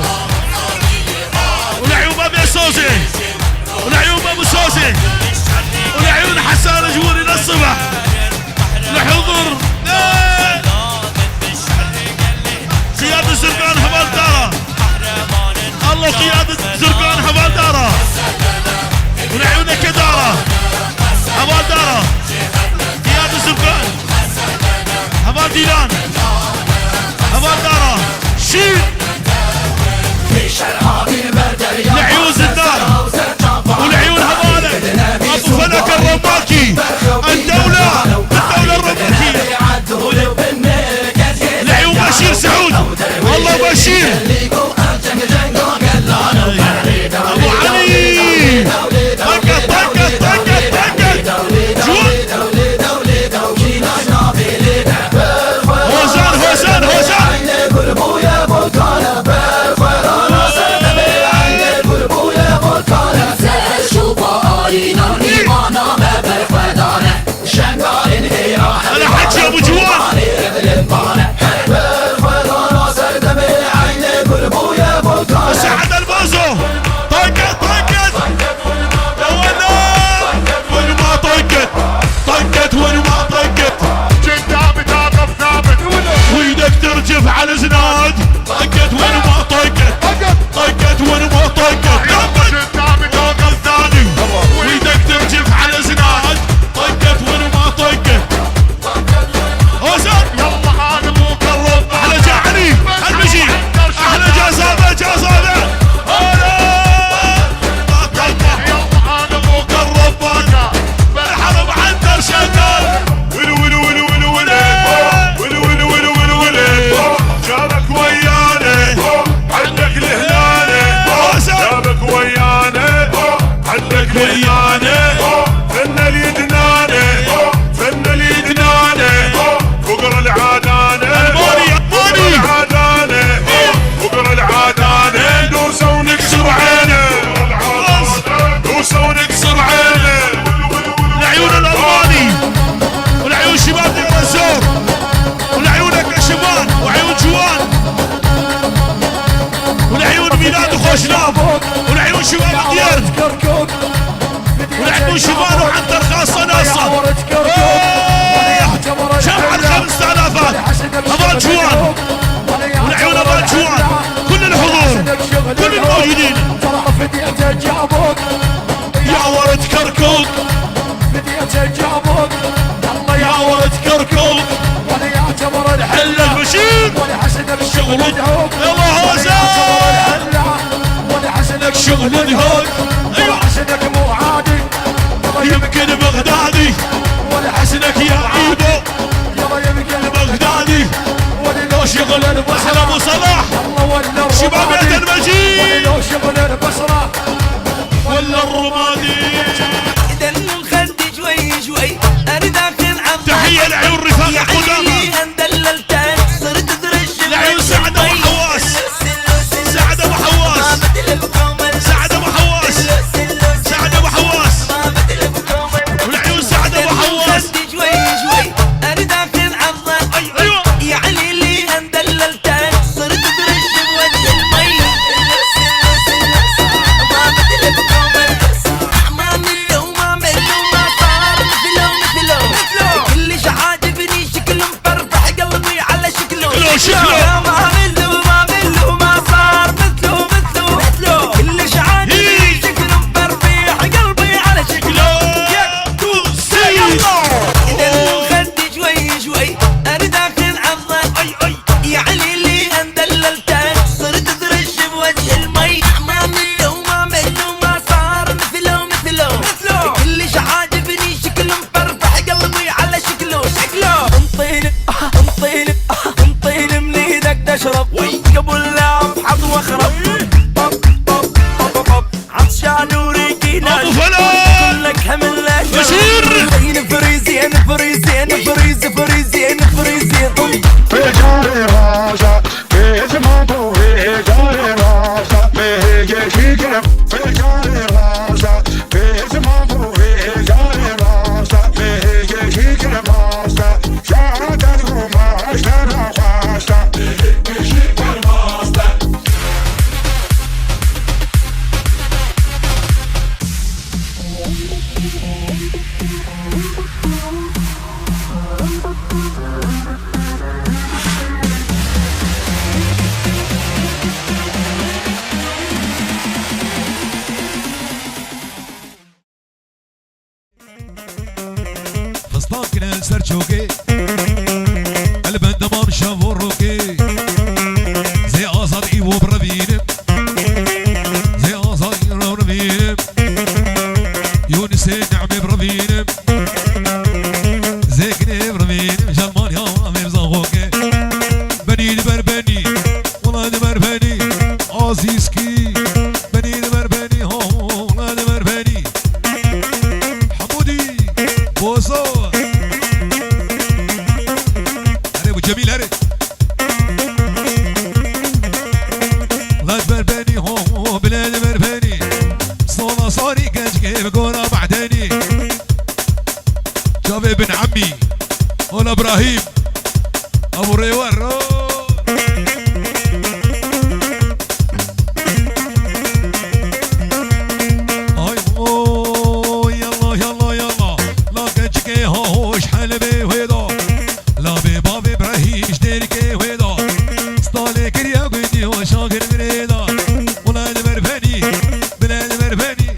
ولعيون بابي سوزي. ولعيون بابو سوزي. ولعيون حسان جوري للصبح. لحضور. قيادة الزرقان هبال دارا. الله قيادة الزرقان هبال دارا. ولعيونك دارا. هبال دارا. قيادة الزرقان. هبال ديلان. هبال دارا. شيل. لعيون زدان. ولعيون هبالة. أبو فلك الرماكي. الدولة. الدولة الرماكية. لعيون بشير سعود. الله بشير. أبو علي. طقت، طقت، طقت، طقت. جوان. هوزان، هوزان، هوزان. أنا حجي أبو جوان. شبان وعنتر خاصة ناصر. إيه! شمعة الخمسة آلاف. أبان جوان. والعيون أبان جوان. كل الحضور. كل الموجودين. يا ورد كركوك. يا ورد كركوك. حلة المشير. شغل. يلا هوزة. شغل دهوك. أيوة. يمكن بغدادي. ولا حسنك يا عيبو. يلا يمكن بغدادي. ولا لو شغل البحر. أحلى أبو صلاح. شبابية المجيد. ولا لو شغل البصرة. ولا الرمادي. إذا نخدي شوي شوي. أنا داخل عم تحية لعيون رفاق يا القدامى. عيني أندللتك. صرت ترش لعيون سعد أبو حواس. سعد أبو حواس. سعد أبو حواس. سعد أبو حواس. ولعيون سعد أبو حواس. شوي شوي. أنا داخل عضة. أي، أيوة. يا علي لي أندللتك. صرت ترش بوجه المي. ما مثل بكم القصة. ما مثل وما مثل وما صار. مثله، مثله. كلش عاجبني شكله. برفع قلبي على شكله. شكله، شكله. يا ما مثله، ما مثله، ما صار مثله، مثله، مثله. كلش عاجبني إيه. شكله، برفع قلبي على شكله. شكله. يا تو سي. يلا. إذا خدي شوي شوي، أنا داخل عضة. أي، أي. يا علي لي أندللتك، صرت ترش بوجه المي. ما مثله، ما مثله، ما صار مثله، مثله، مثله. كلش عاجبني شكله. برفع قلبي على شكله، شكله. انطيني، انطيني، انطيني من ايدك تشرب. قبل لا افحط واخرب. طب، طب، طب، طب. عطشان وريقي ناشف. كلك حمل لا شر. بشير. زين فريزين، فريزين، فريز، فريزين، فريزين. Fistan kine ser çokê. El bendeman şev û rokê. Zê azad î wo birevînim. Zê azad î wo birevînim. Yûnisê Nehmê birevînim. Zê kinê birevînim. Jelman ya mevza xo ke. Benî li ber benî. Wela li ber benî. Azîzkî. Benî li ber benî, ho, ho, la li ber benî. Hemûdî, Bozo. Erê, bu Cemîl, erê. La li ber benî, ho, ho, bile li ber benî. Sola sarî keçkê bi gora Bahdenî. Çavê bin Emî. Ola Ibrahîm. Abu Rêwer, o. Ay, oy, yallah, yallah, yallah. La keçikê ha hoş helbê wê da. La bê bavê Ibrahîm ji dêrikê wê da. Stalê kiriya gundî hoşa girmirê da. Ula li ber benî, bile li ber benî.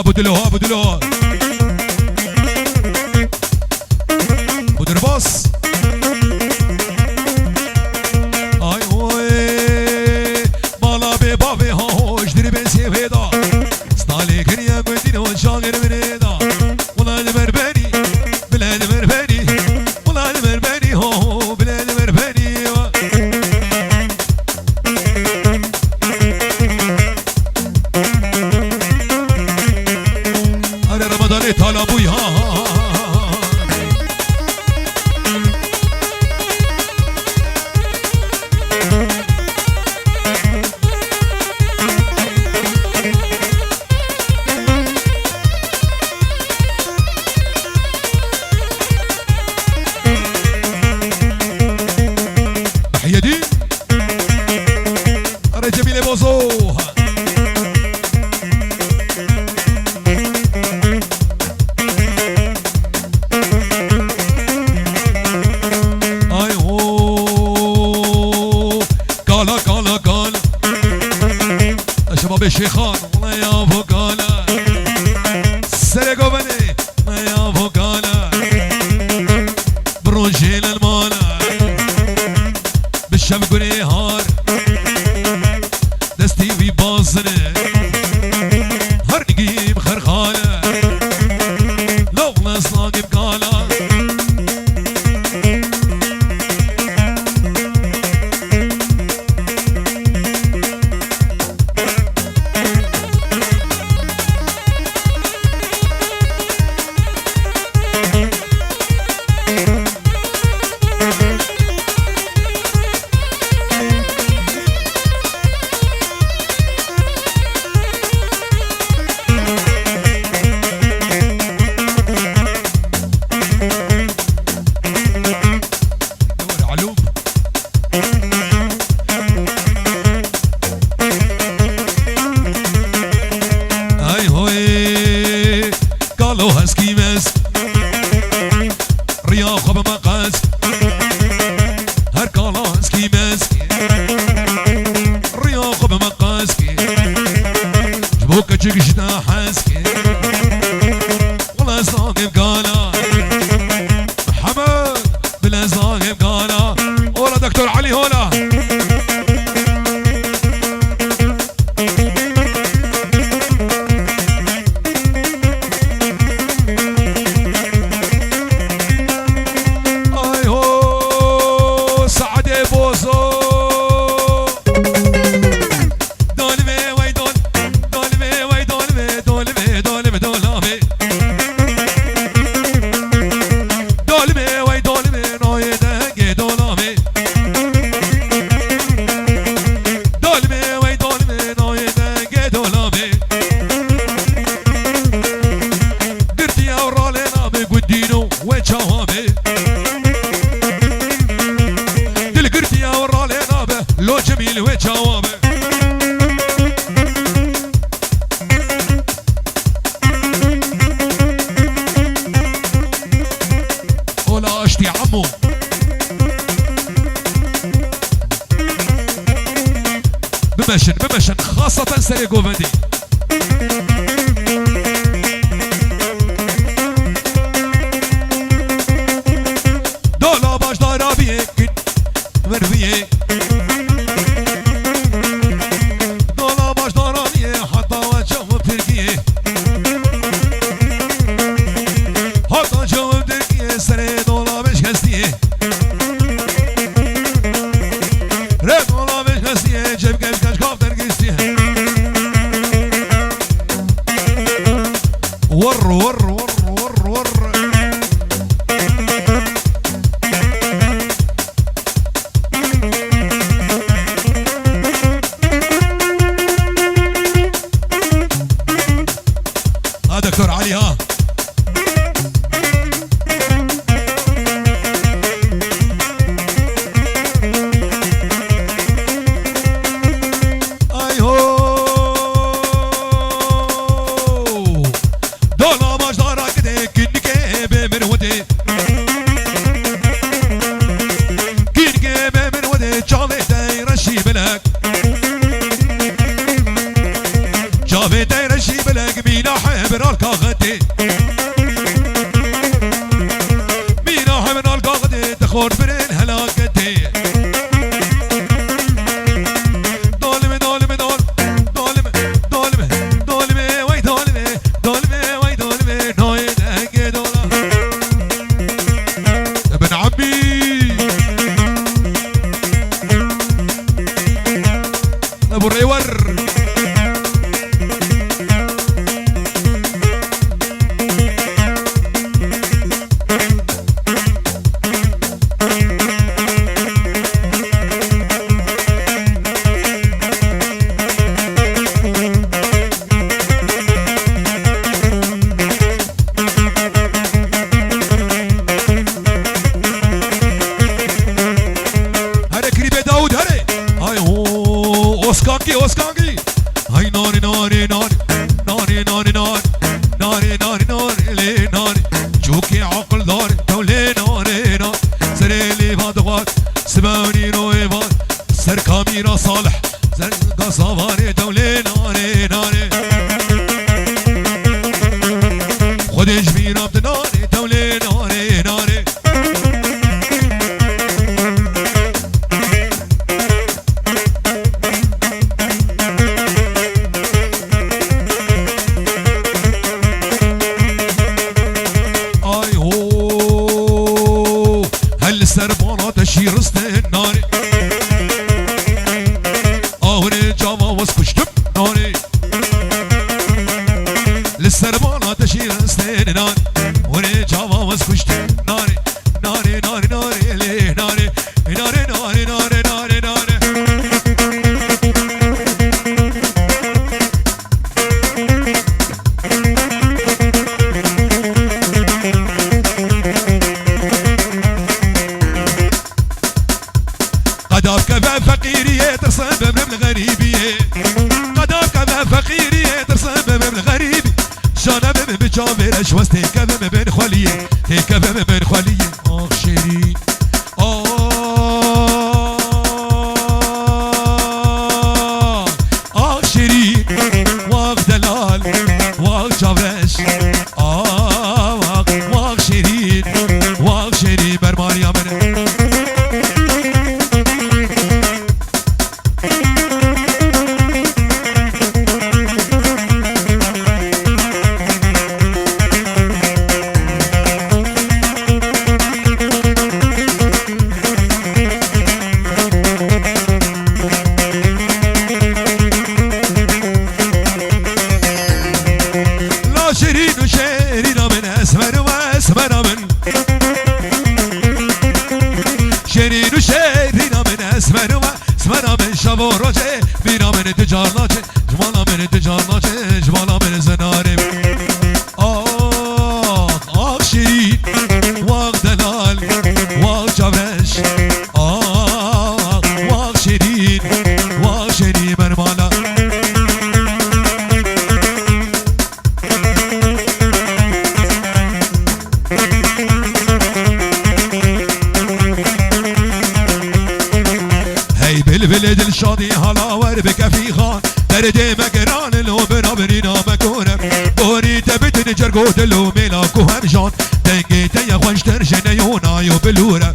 Abu Dilo, Abu Dilo. Budur bas. Ay oy. Mala bê bavê ha hoş dirbê sêvê da. Stalê kiriye gundî hoşa girmirê da. Ula li ber benî, bile li ber benî. Ula li ber benî, ho, ho, bile li ber benî. Bi şêxan, wele ya vokala. Serê govendê, wele ya vokala. Bi rojê lelmala. Bi şev gurê har. Destî wî bazine. Her nigî bi xerxale. Law wele sangê bi gala. Ay hoy, kalo heskî mez. Riya xwe bi meqez. Her kala heskî mez. Riya xwe bi meqez. Ji bo keçik ji te hez. Wele sangê bi gala. Mihemed. Bi lezagê bi gala. Ola Doktor Elî, hola. Ay ho, Saedê Bozo. Dolime, wey dol-, dolime, wey dolime, dolime, dolime, dolame. Dolime, wey dolime, noyê dengê dolame. Dolime, wey dolime, noyê dengê dolame. Girtiya û ralê name gundîno wê çawa be. Dil girtiya û ralê nabe, lo cemîl wê çawa be. Ola aştî emo. Bimeşin, bimeşin. Xasaten serê govendî. Dola baş darabiyê kin verviyê. Dola baş darabiyê heta we çav pirgiyê. Heta çav pirgiyê serê dola beş hestiyê. Re dola beş hestiyê, cebke kaç kaf dergistiyê. Vur, vur, vur, vur, vur. Ha, Doktor Elî, ha. Ay ho! Dola baş dara gidê, kînike bê min hudê. Kînike bê min hudê, çavê dey reşî bilek. Çavê dey reşî bilek, mîna hebir al kaxetê. Mîna hebir al kaxetê, dixor birin helaketê. Dolime, dolime, dol-, dolime, dolime, dolime, wey dolime, dolime, wey dolime, noyê dengê dola. Ibn Amî. Ebu Rêwer. Şîristên narê. Ahurê cava wez kuştim narê. Li ser bala te şîristên narê. Hurê cava wez kuştim narê. Narê, narê, narê, lê narê. Narê, narê, narê, narê, narê. Qeda bikeve feqîriyê, tirsim bimrim li xerîbiyê. Qeda bikeve feqîriyê, tirsim bimrim li xerîbî. Şane bim bi çavê reş wez têkevim bin xweliyê. Têkevim bin xweliyê. Ax şêrîn. Ax, ax şêrîn. Wax delal. Wax çavreş. Ax, wax şêrîn. Wax şêrîn bermariya min. La şêrîn û şêrîna min, esmer û esmera min. Şêrîn û şêrîna min, esmer û esmera min. Şev û rojê bîra min tu car naçe, ji mala min tu car naçe, ji mala min zinarê min. Ax, ax şêrîn, wax delal, wax çavreş. Ax, wax şêrîn, wax şêrîn bermala. Hey bilbilê dilşadî hala wer bi kefî xan. Derdê me giran lo bira birîna me kore. Borî te bitin cergo dil û mêla ku hemjan. Dengê te ye xweştir ji neyona yo bilûre.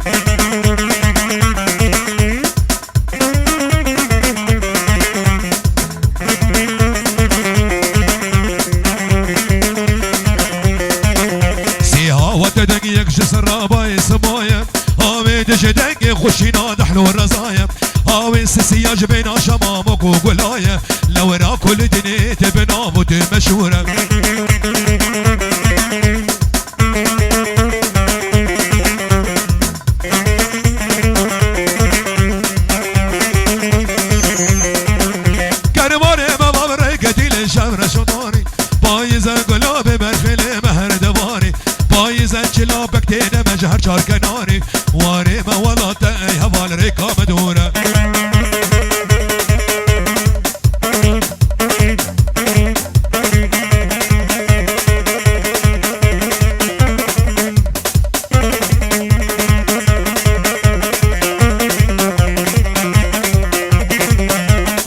Sîha we te deng yek ji sira bayê simaye. Havê dişê dengê xweşîna dehlo rezaye. Havê sisiya ji bêna şema mok û gulaye. Lewra ku li dinê te bi nav û tu meşhûr e. Kervanê me va bi rêketî li şev reş û tarî. Payîze gulabê berfê lê me her devarî. Payîze çilabek têne me ji her çar kenarî. Warê me welate ey heval rêka me dûr e.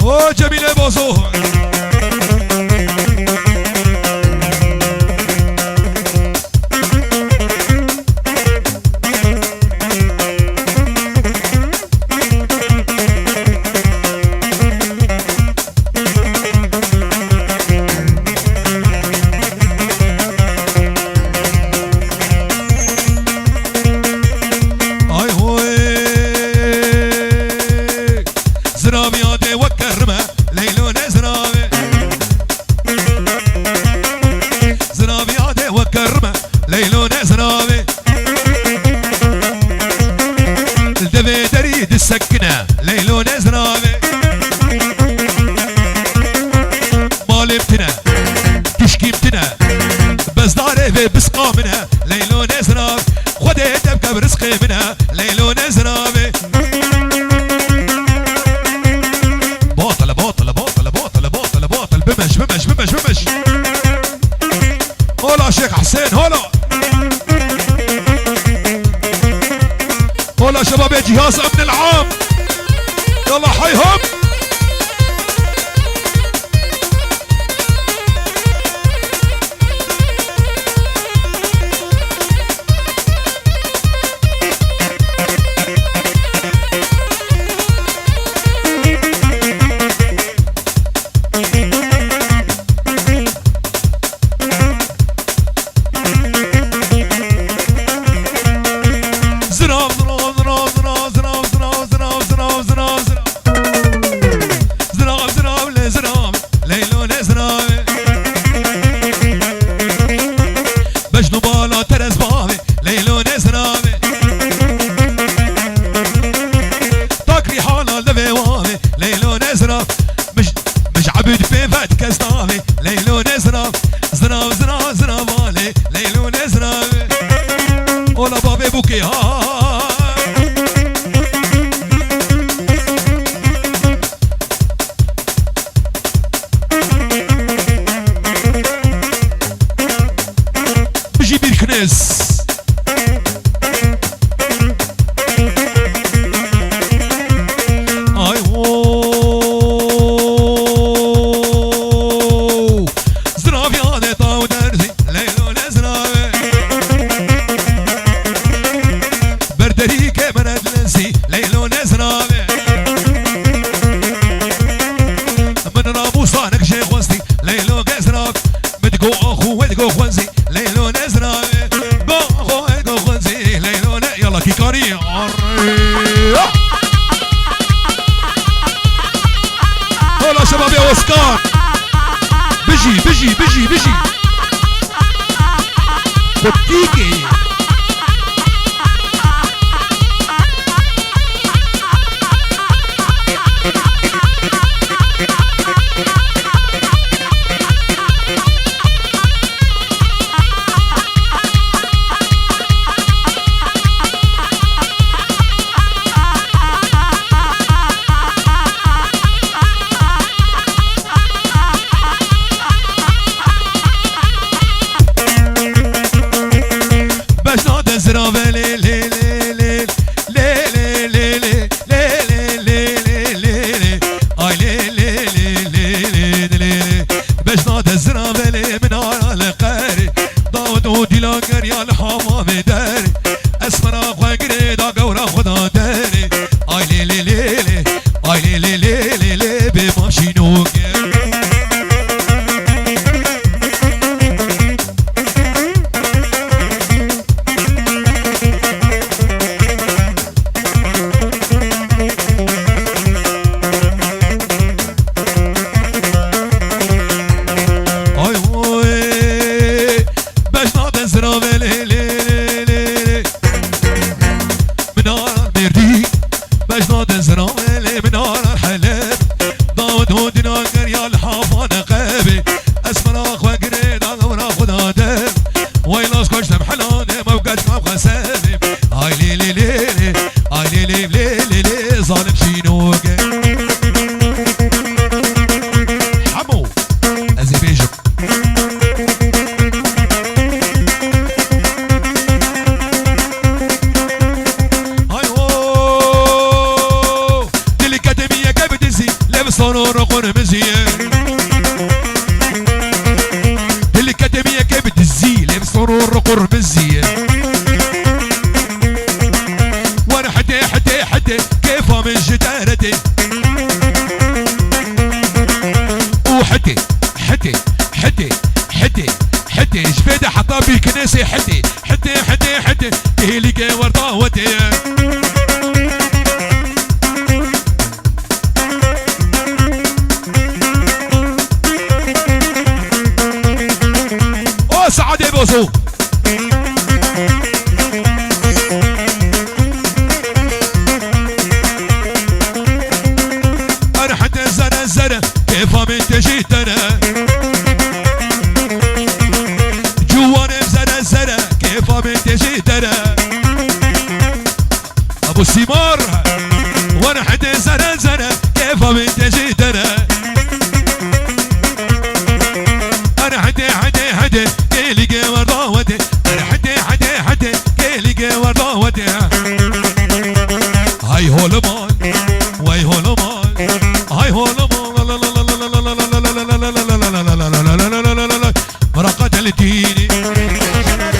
O Cemîlê Bozo. Ay hoy. Ziraviya de wek kerime, Leylo ne zirave. Ziraviya de wek kerime, Leylo ne zirave. Li devê derî disekine, Leylo ne zirave. Malê min tine, tişkî min tine, bezdarê vê bisqa min e, Leylo ne zirav. Xwedê te bike bi rizqê min e, Leylo ne ziravê. Botele, botele, botele, botele, botele, botele. Bimeş, bimeş, bimeş, bimeş. Hola Şêx Husên, hola. Hola şebabê cihaz emnil am. Yallah hayhom. Takrî hala li vê wavê, Leylo nezra. Mij, mij ebûd pê vet kes navê, Leylo nezra. Zra, zra, zra valê, Leylo nezra. Ola babê bûkê ha. Bijî Bîrknes. Ay ho. Ziraviya de taw derzî, Leylo nezra. Berderî ke meret lezî, Leylo nezra. Min ramûsa nek jê xwestî, Leylo gezra. Min digo axû, we digo xwezî, Leylo nezra. Go axû, we digo xwezî, Leylo ne. Yala kîkarî. Arre. Hola şebabê Oscar. Bijî, bijî, bijî, bijî. Xwetîkê. Bejna de zirave lê, lê, lê, lê. Lê, lê, lê, lê. Lê, lê, lê, lê, lê, lê. Ay, lê, lê, lê, lê, lê, lê, lê. Bejna de zirave lê min ara li qerê. Dawet û dîla geriya li hamamê derê. Esmera xwe girê da gewra xwe da derê. Ay, lê, lê, lê, lê. Ay, lê, lê, lê, lê, lê, bê maşîn û gel. Ay oy, bejna de zirave lê, lê, lê, lê, lê. Min ara Mêrdîn, bejna de zirave lê, min ara Heleb. Dawet û dîna geriya li havan qebê. Esmera xwe girê da gewra xwe da dem. Way las koştem helane, mewqet kam xesebê. Ay lê lê lê lê, ay lê lê lê lê lê, zalim şînoge. Hemo, ez ê bêjim. Ay ho, dilî ketê min yeke bi dizî, lev sano ro qurmizî ye. Dilî ketê min yeke bi dizî, lev sano ro qurmizî ye. Wer hete, hete, hete, kêfa min ji te re tê. Û hete, hete, hete, hete, hete, ji vê de heta bîkinê sê hete, hete, hete, hete, kêlîkê wer dawetê ye. O Saadê Bozo. Erhete zere zere, kêfa min tê jî dere. Ciwanê zere zere, kêfa min tê jî dere. Abu Sîmar, wer hede zere zere, kêfa min tê jî dere. Er hede hede hede, kêlîkê wer dawetê. Er hede hede hede, kêlîkê wer dawetê. Hay holiman, way holiman, hay holiman. Muraqat el dînî.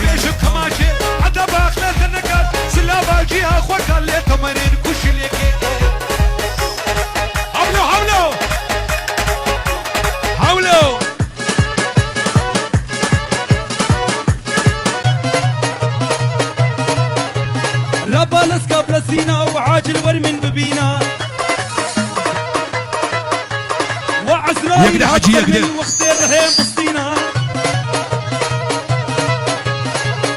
Bêjim kemaşê, edeb axlete nekat, silava cîha xwe ka lê temerên kuşilêkê. Hewlo, hewlo! Hewlo! Raba leska bilezîna û acil wer min bibîna. Wa Ezraîl Yek de hacî, yek de. Wextê rihê bistîna.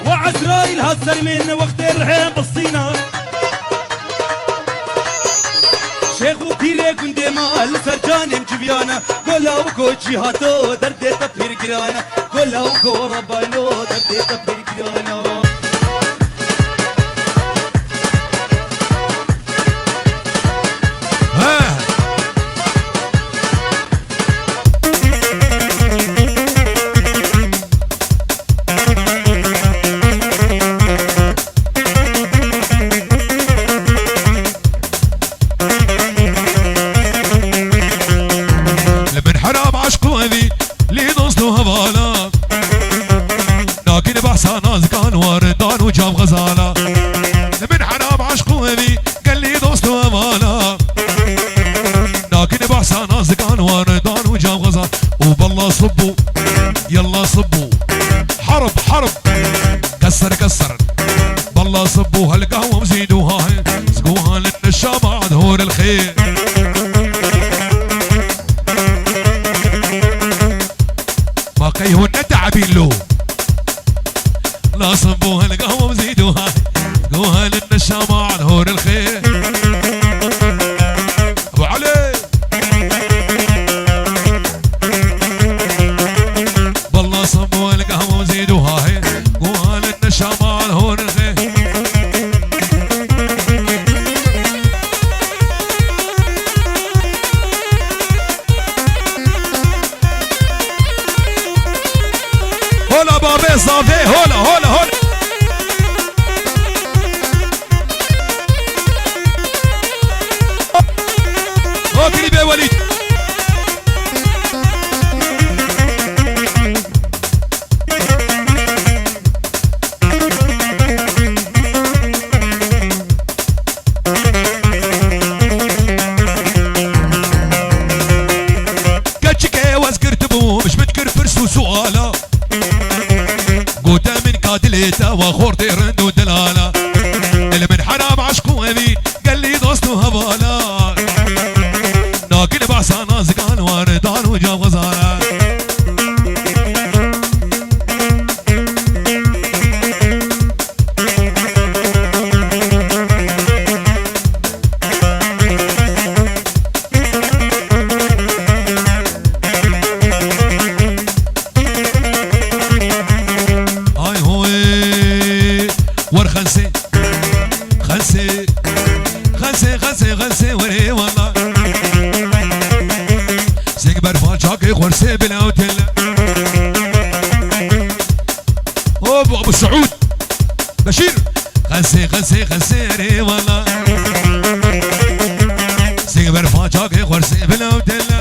Wa Ezraîl hat Min wextê rihê bistîna. Şêx û pîrê gundê me li ser canê min civiyane. Gola û koçî hato derdê te pir girane. Gola û ko rebano derdê te pir girane. He. Li min heram eşq û evî, lî dost û hevala. Nakin behsa nazikan, warindan û cam xezala. Li min heram eşq û evî, gelî dost û hevala. Nakin behsa nazikan, warindan û cam xezala. û bella sibû, yella sibû. Herb, herb. Kesser, kesser. Bella sibû, hel gehwem zîdû ha he. Zgûhan neşama hor el xê. Ma qey hûn ne te'bîn lo. Lazim bû hel gehwem zîdû ha. Zgûhan neşama hor el xê. Ebu Elî. Bella sibû el gehwem zîdû ha he. Guhan neşama hor el xê. Hola babê zavê, hola, hola, hola. O klîbê Welîd. Keçikê wez girtibû, ji min kir pirs û suala. Gote min ka dilê te wa xortê rind û delala. Li min heram eşq û evîn, gelî dost û hevala. Nakin behsa nazikan, waridan û cam xezala. Ay hoy, wer xensê, xensê, xensê, xensê, xensê, werê wala. Sing berfa çakê xwersê bila û tele. Hop, Abu Suud. Beşîr. Xesê, xesê, xesê, erê wala. Sing berfa çakê xwersê bila û tele.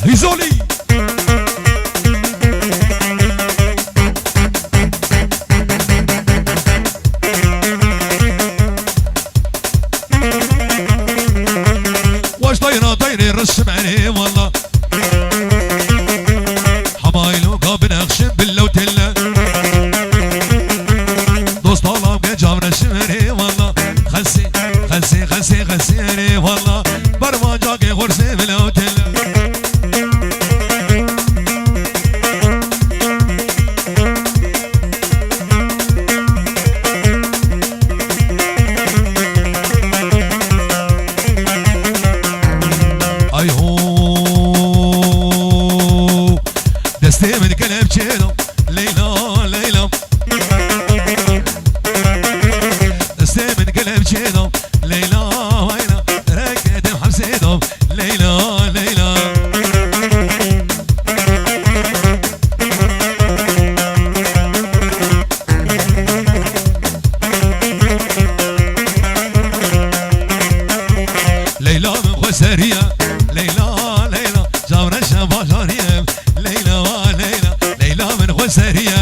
Hîzolî. Weş dayra dayrê resim erê wala. Hemaylo ka binexşin bille û telle. Dost alam ke cavreşim erê wala. Xesê, xesê, xesê, xesê erê wala. Bervaca ke xwersê bille û telle. Ay ho, destê min kelepçe da, Leyla, Leyla. Destê min kelepçe da, Leyla, Leyla. Reke dem hemsê da, Leyla, Leyla. Leyla min xwe seriye, Leyla, Leyla. Cavreşe bajariyem, Leyla, Leyla. Leyla min xwe seriye.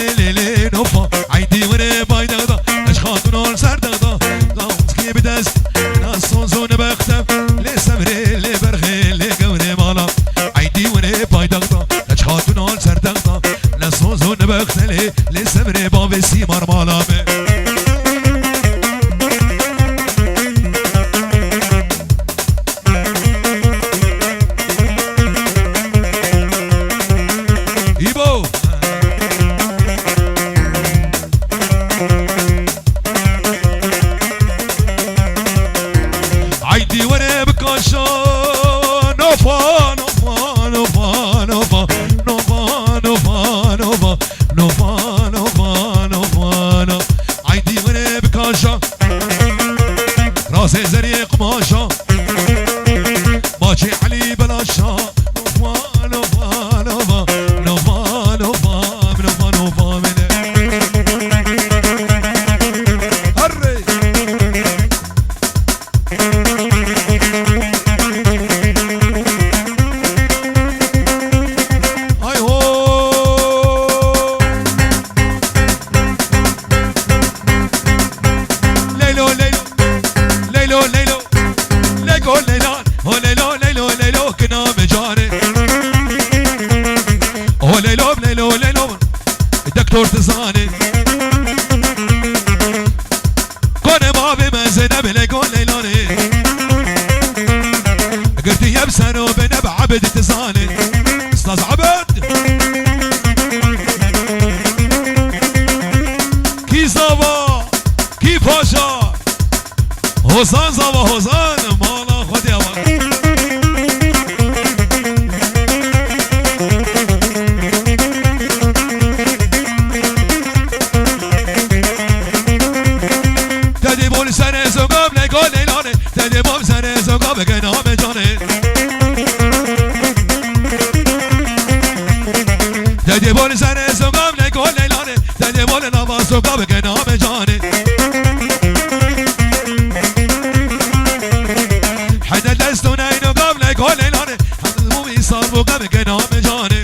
lê lê lê nofa. Eydî were baydexda, leş xatûna li ser dexda. Dawskê bi dest, na soz û nibexte. Lê sevrê, lê berxê, lê gewrê mala. Eydî were baydexda, leş xatûna li ser dexda. Na soz û nibexte lê, lê sevrê bavê sîmar mala me. Îbo! Eydî were bi kaşa. Nofa, nofa, nofa, nofa. Nofa, nofa, nofa. Nofa, nofa, nofa, no. Eydî were bi kaşa. Razê zeriyê qumaşa. Maçê Elî Belaşa. Nova, nova, nova, nova, nova, nova, nova, mene. Herre. Ay ho. Leylo, leylo. Leylo, leylo. Lego, leylan. O leylo, leylo, leylo. Kina me canê. O leylo, leylo, leylo. Doktor dizanê. Konê bavê me Zeynep lego leylanê. Girtiye bi ser û bêne bi Ebid dizanê. Staz Ebid. Kî zava, kî paşa. Hozan zava hozan, mala Xwedê ava. Tedê bol serê zoga bi lego leylanê. Tedê bol serê zoga bi genamê canê. Tedê bol serê zoga bi lego leylanê. Tedê bol nava zoga bi genamê canê. Hede dest û neyno gav lego leylanê. Hemû îsal bo gav genamê canê.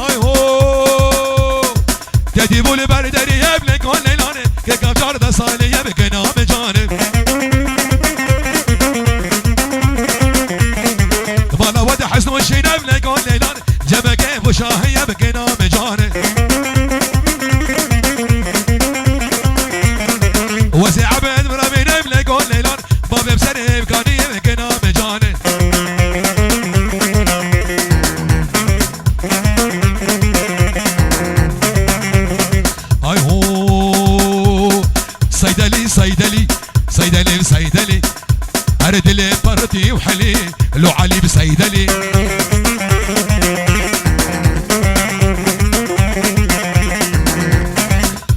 Ay ho! Tedî bû li ber derî ev lêko leylanê, kêka çardeh salî ye bi kenamê canê. Vala wede hezn û şîn ev lêko leylanê, cemekê bu şahî ye bi kenamê canê. Wezê ebed miravên ev lêko leylanê, bavê bi serê evkanî ye bi kenamê canê. Ay ho! Seydelî, Seydelî, Seydelî, Seydelî. Her dilê parti û helî, lo Elî bi Seydelî.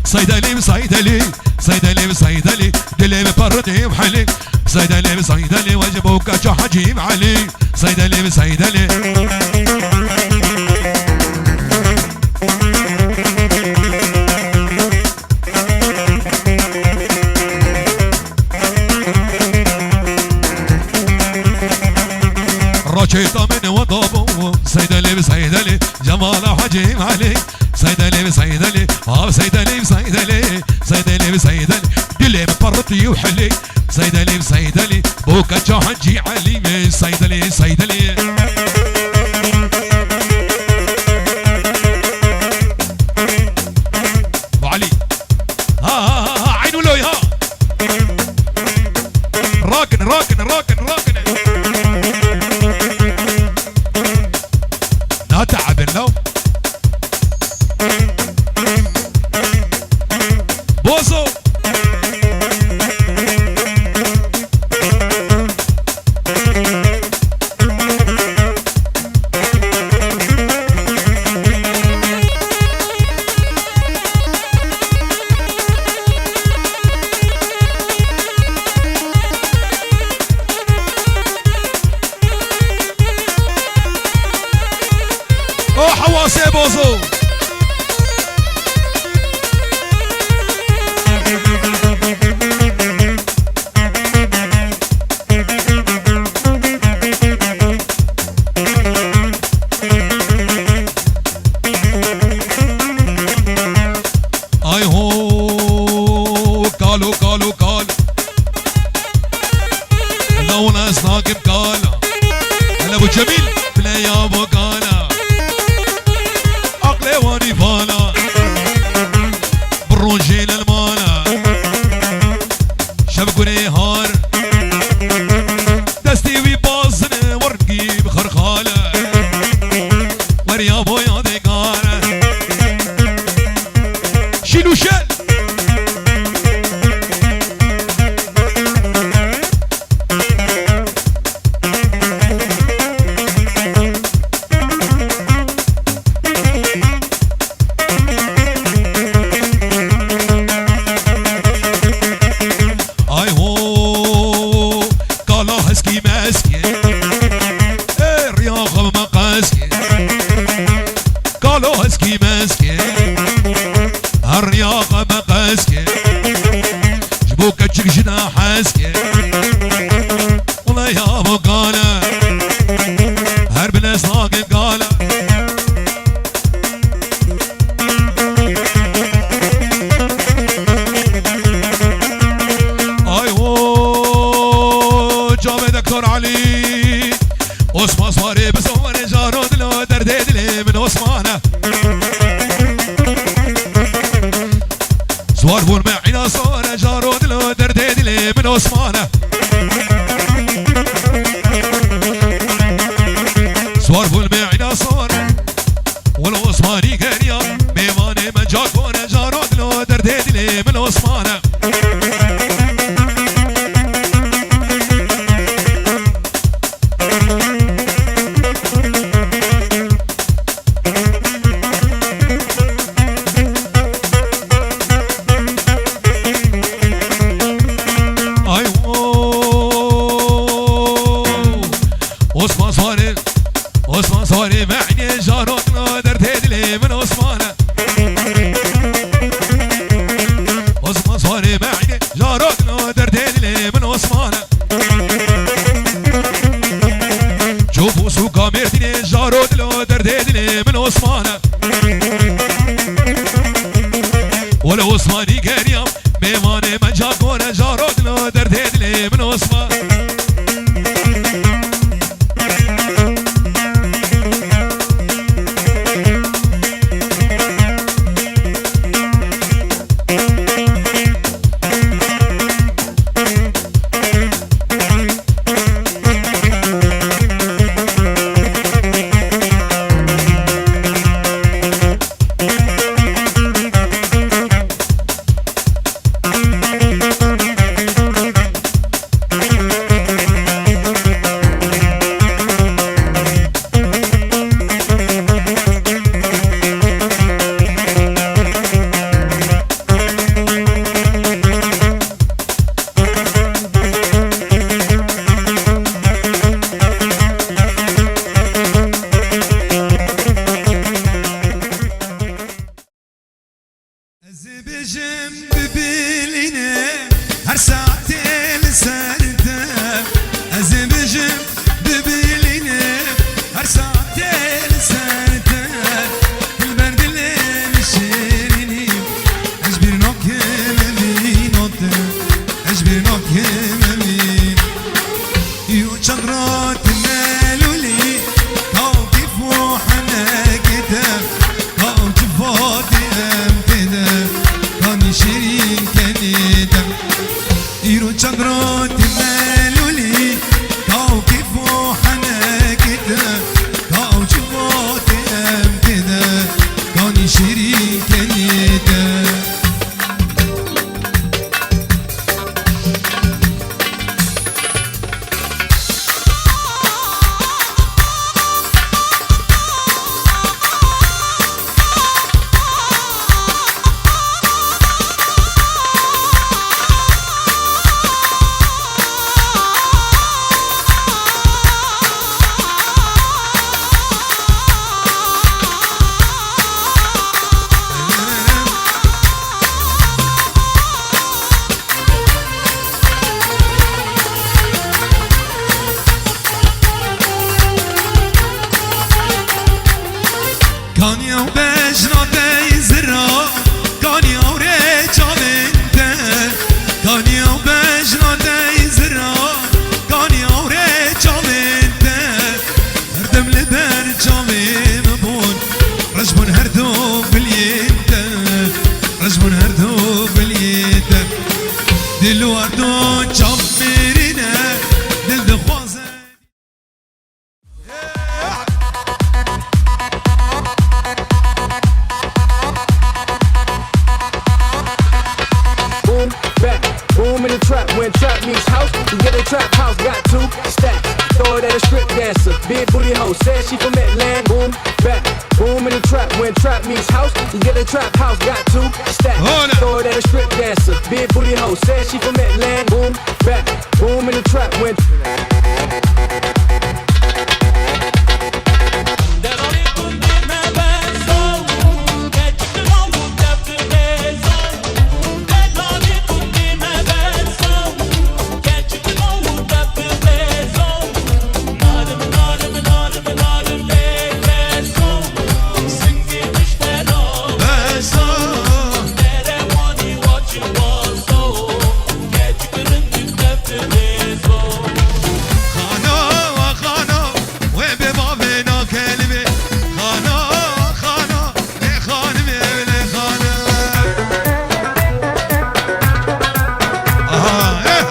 Seydelî bi Seydelî, Seydelî bi Seydelî. Dilê bi parti û helî. Seydelî bi Seydelî, wecib û kaça Hecî Elî. Seydelî bi Seydelî. Tamene wada bo. Seyd Elî bi Seyd Elî, Cemala Hacî Elî. Seyd Elî bi Seyd Elî, ha Seyd Elî bi Seyd Elî. Seyd Elî bi Seyd Elî. Dilê min parritî û helî. Seyd Elî bi Seyd Elî, bo keça Hacî Elî mi. Seyd Elî, Seyd Elî. Bo Elî. Ha, ha, ha, ha, eyn wilo ha. Rakin, rakin, rakin, rakin. Na te'ebin law. Bozo. O hewasê bozo. Ay ho, kalo, kalo, kalo. Lewna ez nakim kala. Hele bu Cemîl, bile ya bu kala. Aqlê wanî vala. Bi rojê lelmana. Şev gurê har. Destê wî bazine wergî bi xerxale. Weriya boya dêkare. Şîl û şel. Ay ho, kala heskî meskî. Ê, riya xwe me qeskî. Kalo heskî meskî. Her riya xwe me qeskî. Ji bo keçik jina heskî. Wele ya bo kale. Her bile sakin kale. Ay ho, çavê Doktor Elî. Osman Swarê bi Swarê caro dilo derdê dilê min Osman e. Swar bûn me îna Swarê caro dilo derdê dilê min Osman e. Swar bûn me îna Swarê. Wilo Osmanî geriya, mêvanê me ca kore, caro dilo derdê dilê min Osman e. Ay, o, Osman Swarê. Osman Swarê me îne, caro dilo derdê dilê min Osman e. Osman Swarê me îne, caro dilo derdê dilê min Osman e. Çop û sûka Mêrdînê, caro dilo derdê dilê min Osman e. Wele Osmanî geriya, mêvanê me ca kore, caro dilo derdê dilê min Osman. Li we do çav mêrîne, dil dixwaze. Boom, back, boom in the trap. When trap meets house, you get a trap house. Got two stacks, throw it at a strip dancer. Big booty hoe, said she from Atlanta. Boom, back, boom in the trap. When trap meets house, you get a trap house. Got two stacks, Hold up. Throw it at a strip dancer. Big booty hoe, said she from Atlanta. Boom, back, boom in the trap. When Xano, xano, wê bê bavê nakelibê. Xano, xano, lê xanimê, lê xanimê. Aha, eh.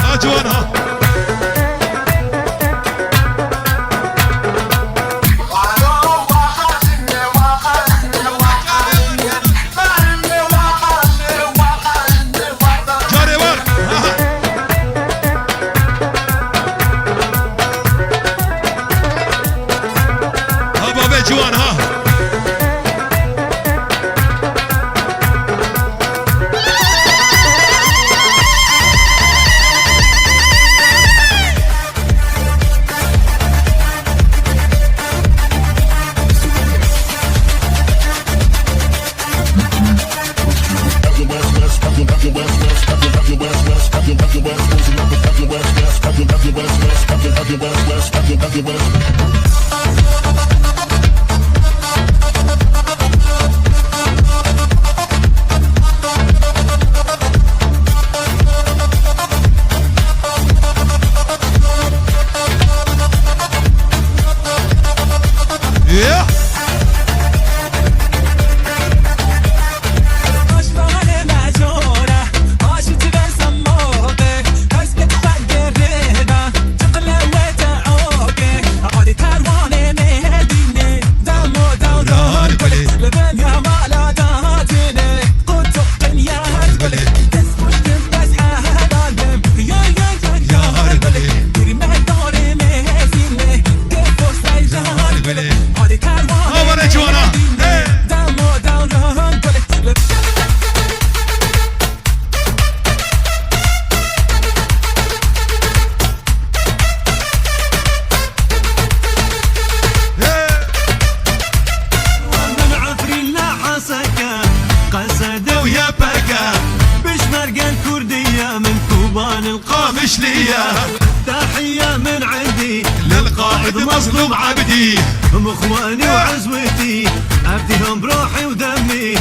Ha, ciwan, ha. Carê war. Ha, babê ciwan, ha. Yeah. من عفرين لا حسكة، قسد ويا بكا، بشمر قال كردية من كوبان القامشلية. تحية من عندي للقائد مظلوم عبدي، هم اخواني وعزوتي، افديهم بروحي ودمي.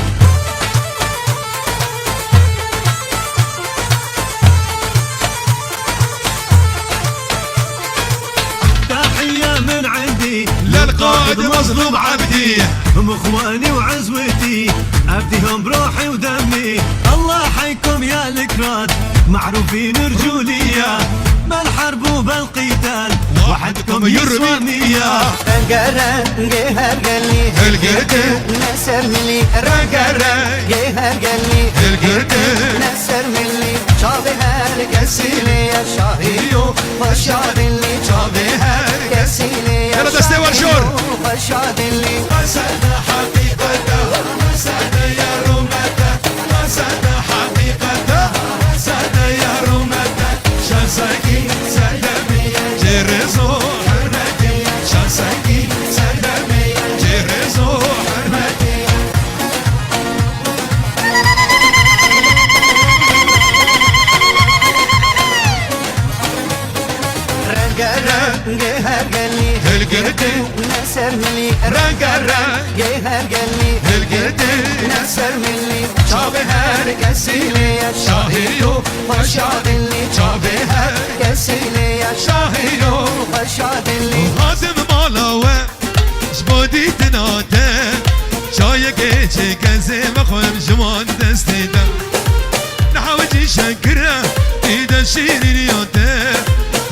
تحية من عندي للقائد مظلوم عبدي. هم اخواني وعزوتي، افديهم بروحي ودمي. الله حيكم يا الكراد، معروفين رجولية، بالحرب وبالقتال، وحدكم يسوى مية. Rengarengê her gelî, hilgirtin ne ser milî. Rengarengê her gelî, hilgirtin ne ser milî. Çavê her kesî lê ye şahî yo, xweşa dilî. Çavê her kesî lê ye şahî yo, xweşa dilî. Qesede heqîqete, qesede ya rûmete, qesede heqîqete, qesede ya rûmete. Şahsengî serdemî, cê rêz û hurmetî. Şahsengî serdemî, cê rêz û hurmetî. Rengarengê her gelî, hilgirtin ne ser milî. Rengarengê her gelî, hilgirtin ne ser milî. Çavê her kesî lê ye şahî yo, xweşa dilî. Çavê her kesî lê ye şahî yo, xweşa dilî. Hatim mala we ji bo dîtina te, çayekê çêke zê vexwem ji wan destê Şîrîniya te,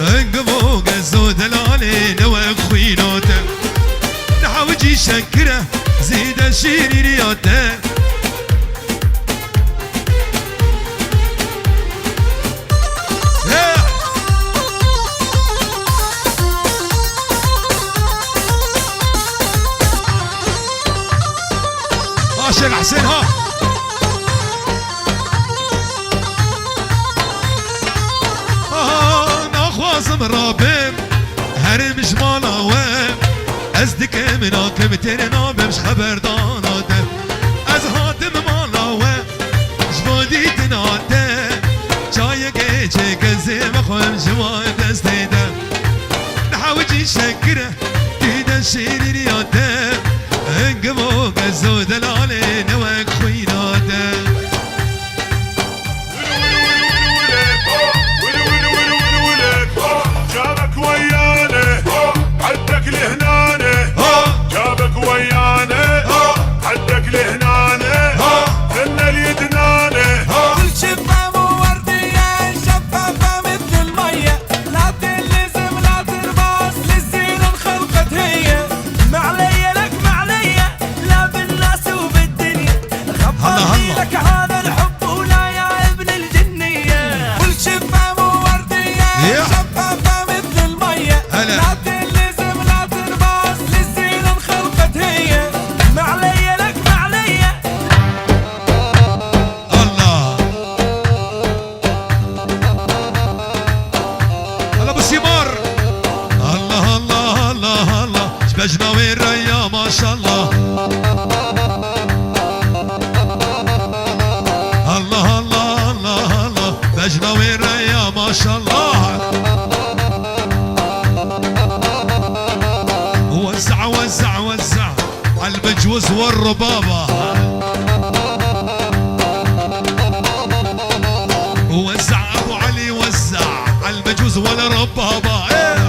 hingivok ez û delalê ne wek xwîna te. Nehewicî şekir e, zêde şîrîniya te. He! Aşık Hüseyin ha! Aha, naxwazim rabim, herim ji mala we. Ez dikim nakim têrê nabim ji xeberdana te. Ez hatim mala we, ji bo dîtina te. Çayekê çêke zê vexwim ji wan destê de. Nehewicî şekir e, dîde şîrîniya te. Hingivok ez û delalê ne wek xwîna te. جابك ويانه، عدك لهنانه. جابك ويانه، عدك لهنانه. ثنى اليدنانه. كل شفة مو وردية، شفافة مثل المية. لا تلزم، لا ترباس، للزين انخلقت هي. ما علي لك، ما علي، لا بالناس وبالدنيا. هلا، هلا. لك هذا الحب ولا يا ابن الجنية. كل شفة مو وردية، يا. شفافة مثل المية. هلا. لا تلزم، لا ترباس، للزين انخلقت هي. ما علي لك، ما علي. الله. هلا أبو سيمار. الله، الله، الله، الله. Ji bejna wê re ya maşallah. Allah, Allah, Allah, Allah. Bejna wê re ya maşallah. وزع، وزع، وزع. المجوز والربابة. وزع أبو علي، وزع. المجوز والربابة. إيه.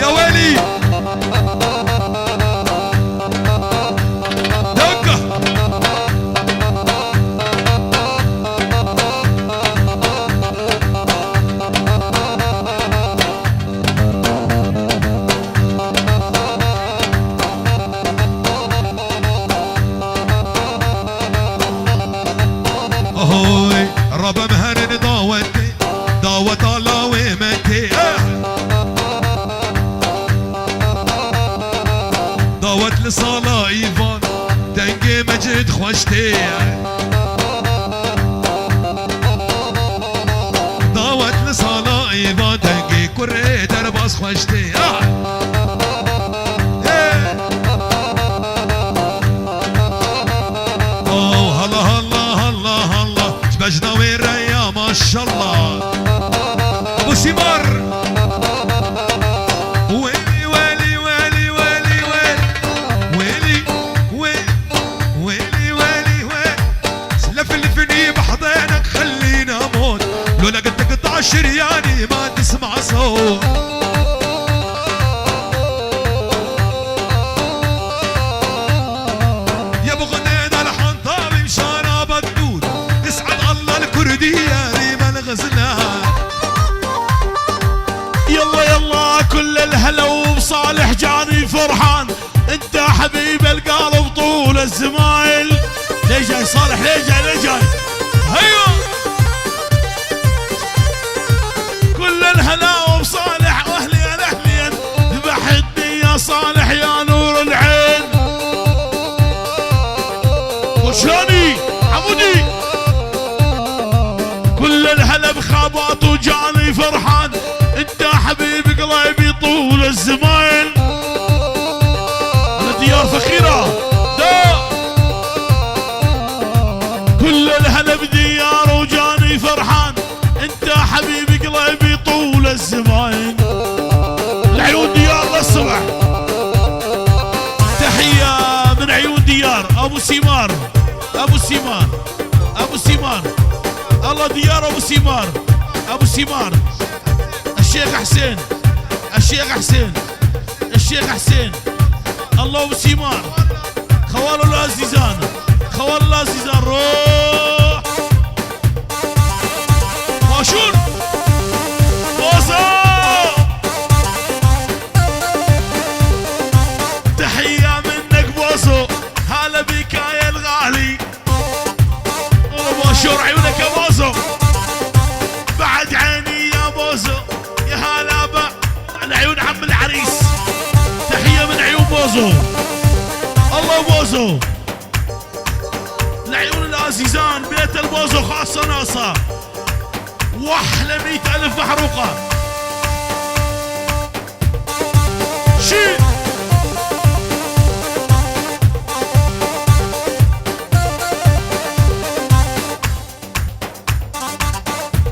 يا ويلي. دقة. Ahoy, Rabem herin dawetê, daweta lawê me tê, eh! Dawet li sala îvan, dengê mecid xweş tê, eh! Dawet li sala îvan, dengê kurê derbas xweş tê, ah! Hey! Oh, Allah, Allah, Allah, Allah. Ji bejna wê re ya maşallah. Abu Sîmar. Welî, welî, welî, welî, welî. Welî, we-, welî, welî, we-. Lef, lef, nî bi hedênek xelî nemot. Lo lek tek taşir yanî ma tisma sot. يا بغنيد الحنطاوي مشارة بدود، يسعد الله الكردية ريم الغزلان. يلا يلا كل الهلا وبصالح جاني فرحان، انت حبيب القلب طول الزمايل. ليه جاي صالح؟ ليه جاي؟ ليه جاي؟ هيا. كل الهلا وبصالح، واهلين اهلين، ذبحتني يا صالح يا نور العين. وشلوني عمودي؟ كل الهلا بخابات وجاني فرحان، انت حبيب قلبي طول الزمان. انا ديار فخيرة. دا. كل الهلا بديار وجاني فرحان، انت حبيب قلبي طول الزمان. العيون ديار للصبح. تحية من عيون ديار. ابو سيمار، ابو سيمار، ابو سيمار. الله ديار ابو سيمار، ابو سيمار. الشيخ حسين، الشيخ حسين، الشيخ حسين. الله ابو سيمار. خوال العزيزان، خوال العزيزان. روح. ماشون. شور عيونك يا بوزو. بعد عيني يا بوزو. يا هلا ب-، العيون عم العريس. تحية من عيون بوزو. الله بوزو. العيون العزيزان، بيت البوزو خاصة ناصة. وأحلى مية ألف محروقة. شي.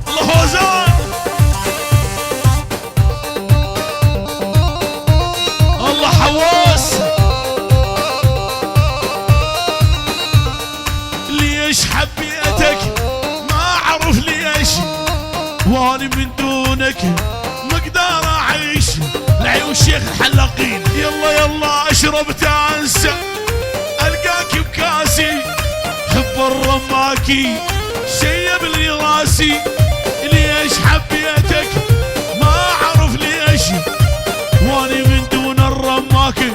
الله هوزان. الله حواس. ليش حبيتك؟ ما أعرف ليش. وأنا من دونك ما أقدر أعيش. العيون شيخ الحلاقين. يلا يلا أشرب تانسى. ألقاك بكاسي. حب الرماكي. شيب لي راسي. ليش حبيتك؟ ما أعرف ليش. وأنا من دون الرماكي.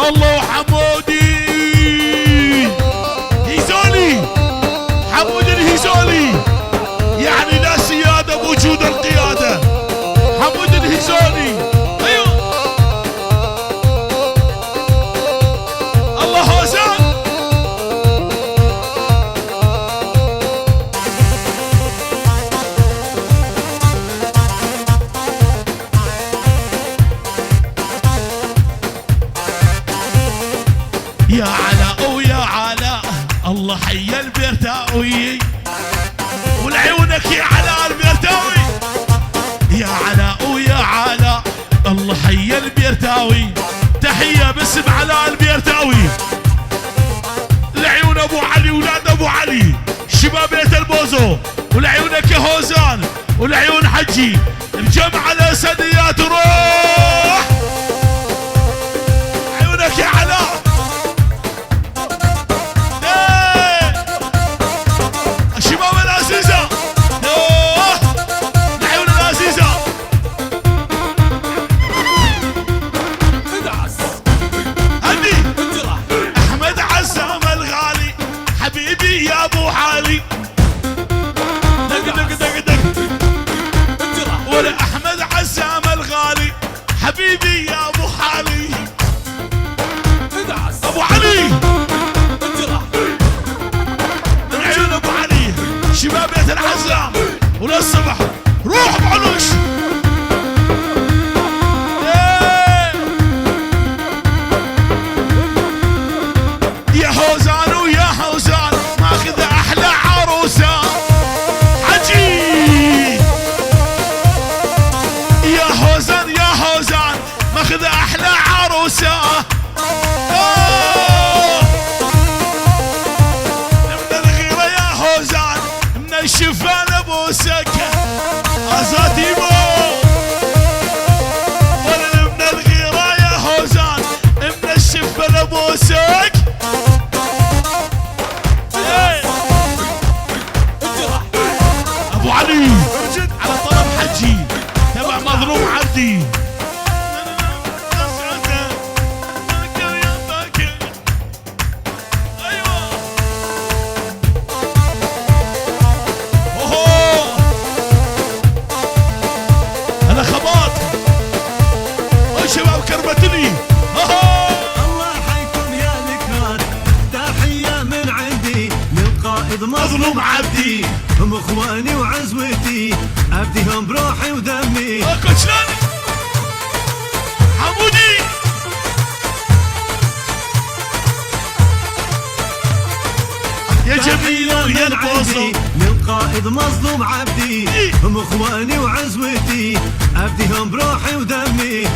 الله حمودي. هيزوني. حمود الهيزوني. يعني لا سيادة بوجود القيادة. حمود الهيزوني. أيوه. الله هوزان. يا علاء ويا علاء، الله حي البيرتاوي. ولعيونك يا علاء البيرتاوي. يا علاء ويا علاء، الله حي البيرتاوي. تحية باسم علاء البيرتاوي. لعيون أبو علي، ولاد أبو علي. شباب بيت البوزو. ولعيونك يا هوزان. ولعيون حجي. مجمع الأسديات روح. عيونك يا علاء. إيه. الشباب العزيزة. إيه. العيون العزيزة. هدي. أحمد عزام الغالي. حبيبي يا أبو علي. دق، دق، دق، دق. ولا أحمد عزام الغالي. حبيبي يا أبو علي. أبو علي. من عيون أبو علي. شباب بيت العزام. وللصبح. روح بعلوش. إيه. يا هوزان ويا هوزان، ماخذ أحلى عروسة. حجي. يا هوزان، يا هوزان، ماخذ أحلى عروسة. أوه. من الغيرة يا هوزان، من الشفا لبوسك. أزاتيمو. ولا من الغيرة يا هوزان، من الشفا لبوسك. إيه. أبو علي. على طلب حجي. تبع مظلوم عبدي. أيوة. أوهو. أنا خباط. أو شباب كربتني. أوهو. الله حيكم يا الكراد. تحية من عندي للقائد مظلوم عبدي. هم إخواني وعزوتي. أفديهم بروحي ودمي. أكو شلون؟ حمودي. يا جميل ويا البوصو. للقائد مظلوم عبدي، هم اخواني وعزوتي، افديهم بروحي ودمي.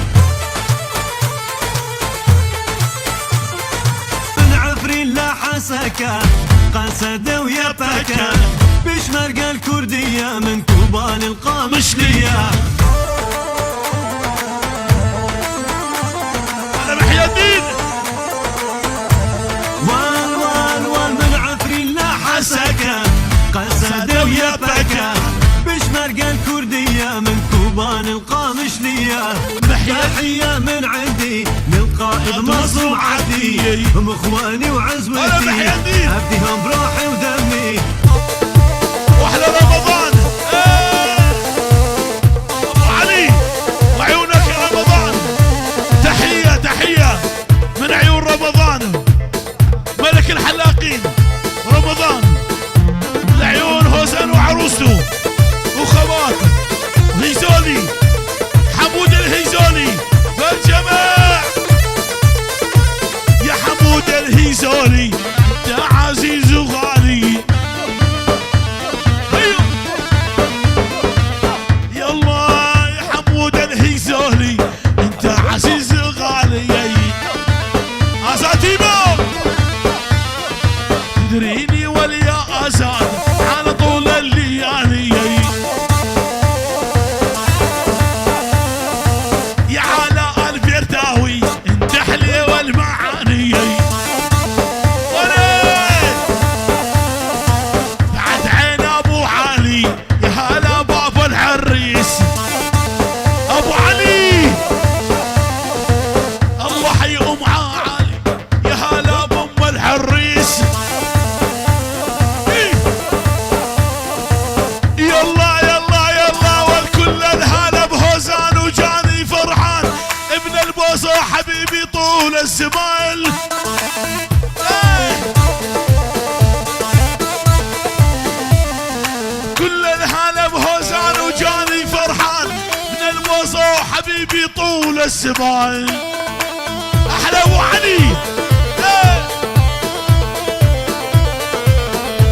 من عفرين لحسكة، قسد ويا بكة، بشمرقة الكردية، من كوبان القامشلية. هلا محي الدين. وال، وال، وال من عفرين لحسكة، قسد ويا بكة، بشمرقة الكردية، من كوبان القامشلية. تحية من عندي للقائد مظلوم عبدي، هم اخواني وعزوتي، هلا محي الدين. افديهم بروحي ودمي. الزمان. كل الهلا بهوزان وجاني فرحان، من الوزو حبيبي طول الزمان. أحلى أبو علي.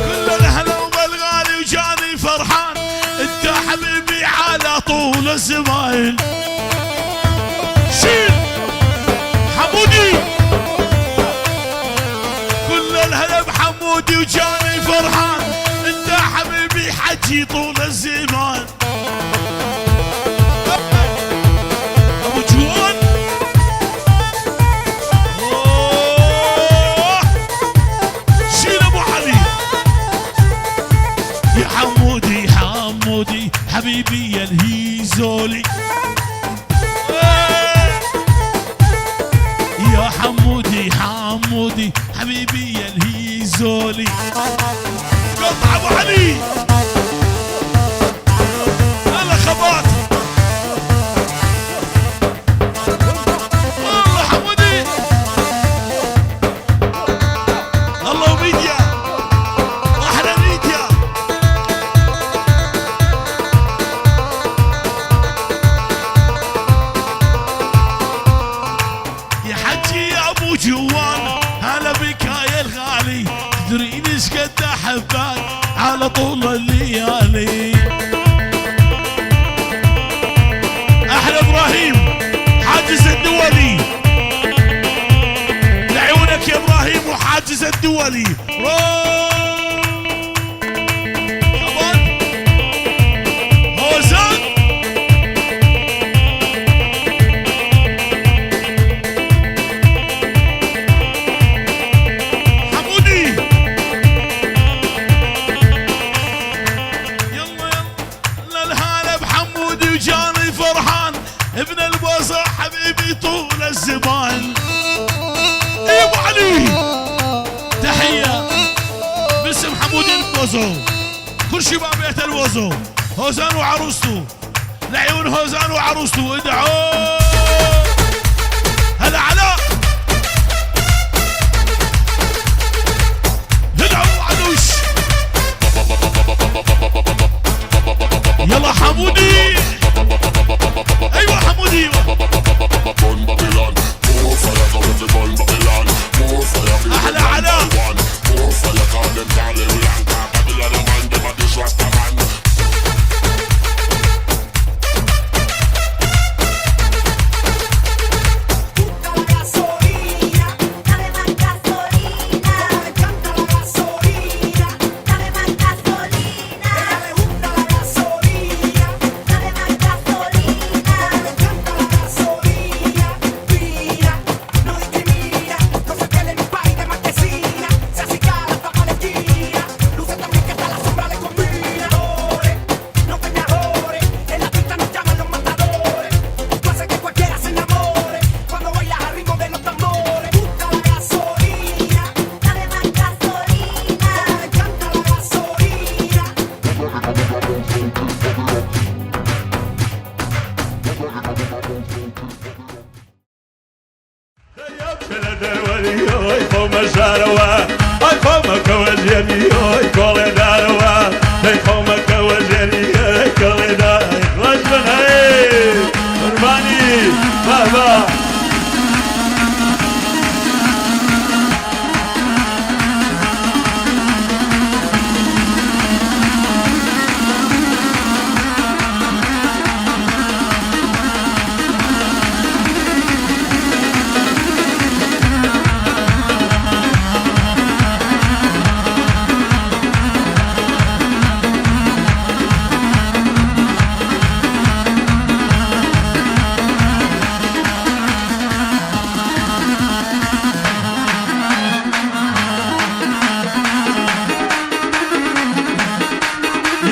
كل الهلا وبالغالي وجاني فرحان، انت حبيبي على طول الزمان. شيل حمودي. كل الهلا بحمودي وجاني فرحان، انت حبيبي حجي طول الزمان. ابو جوان. أوه. شيل ابو علي. يا حمودي، حمودي، حبيبي يا الهيزولي. يا حمودي، حمودي، حبيبي يا الهيزولي. قطع ابو علي. هلا خبات. الله حمودي. الله وميديا. أحلى ميديا. يا حجي يا أبو جوان، هلا بك يا الغالي، تدري إني شقد أحبك على طول الليالي. أحلى إبراهيم، حاجز الدولي، لعيونك يا إبراهيم وحاجز الدولي. رو- كمان. هوزان. حمودي. يلا، يلا. للهلا بحمودي وجاني فرحان. ابن الوزا حبيبي طول الزمان. اي ابو علي. تحية باسم حمودي الوزو. كل شباب بيت الوزو. هوزان وعروسته. لعيون هوزان وعروسته. ادعوا. هلا علاء. ادعوا علوش. يلا حمودي. ايوه حمودي. احلى علاء.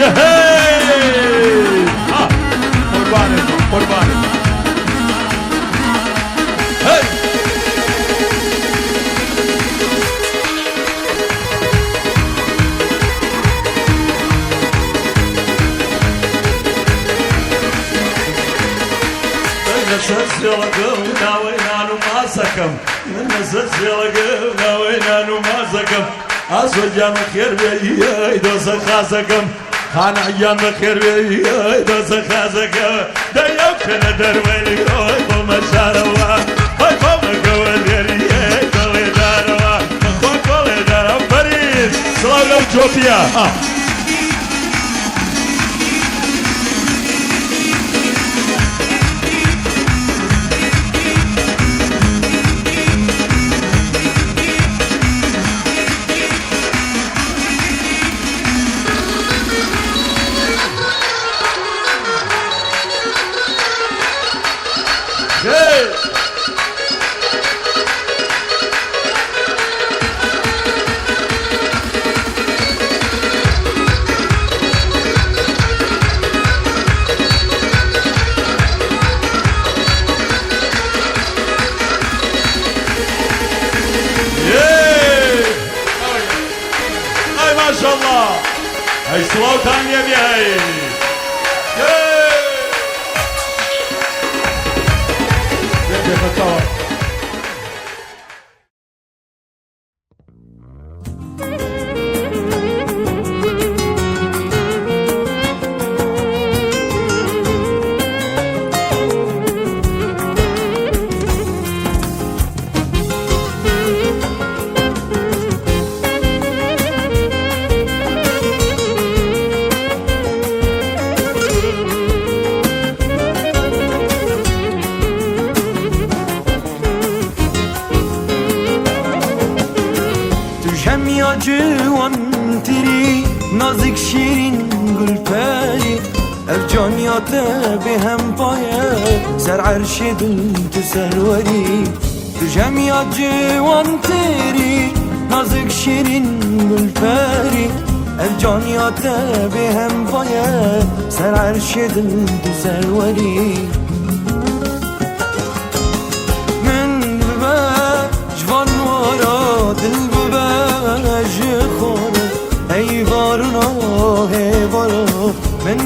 يا هي! آه! قربانك، قربانك. هي! Zekem, min li ser sêleke navê nan û mazekem. Aso can bi xêr bêyî, ey doza xazekem. Xana can bi xêr bêyî, ey doza xazekem. De yew kene derwelî, oy bo me şarewa. Oy bo me gewelêrî, ey kolê darewa. Bo kolê dara ferîd. Silav lew copiya. Ah. Yey! Ay maşallah! Hey, silawtan lê bî hey! Yey! Yê pêxeçawa. Tu ji hemiya ciwantirî, nazik şîrîn gulperî. Ev caniya te bêhempa ye, ser erşê din tu serwerî. Tu ji hemiya ciwantirî, nazik şîrîn gulperî. Ev caniya te bêhempa ye, ser erşê din tu serwerî. Min bibe ji van wara, dil bibe ji xwe re. Hey varuna, hey vara, min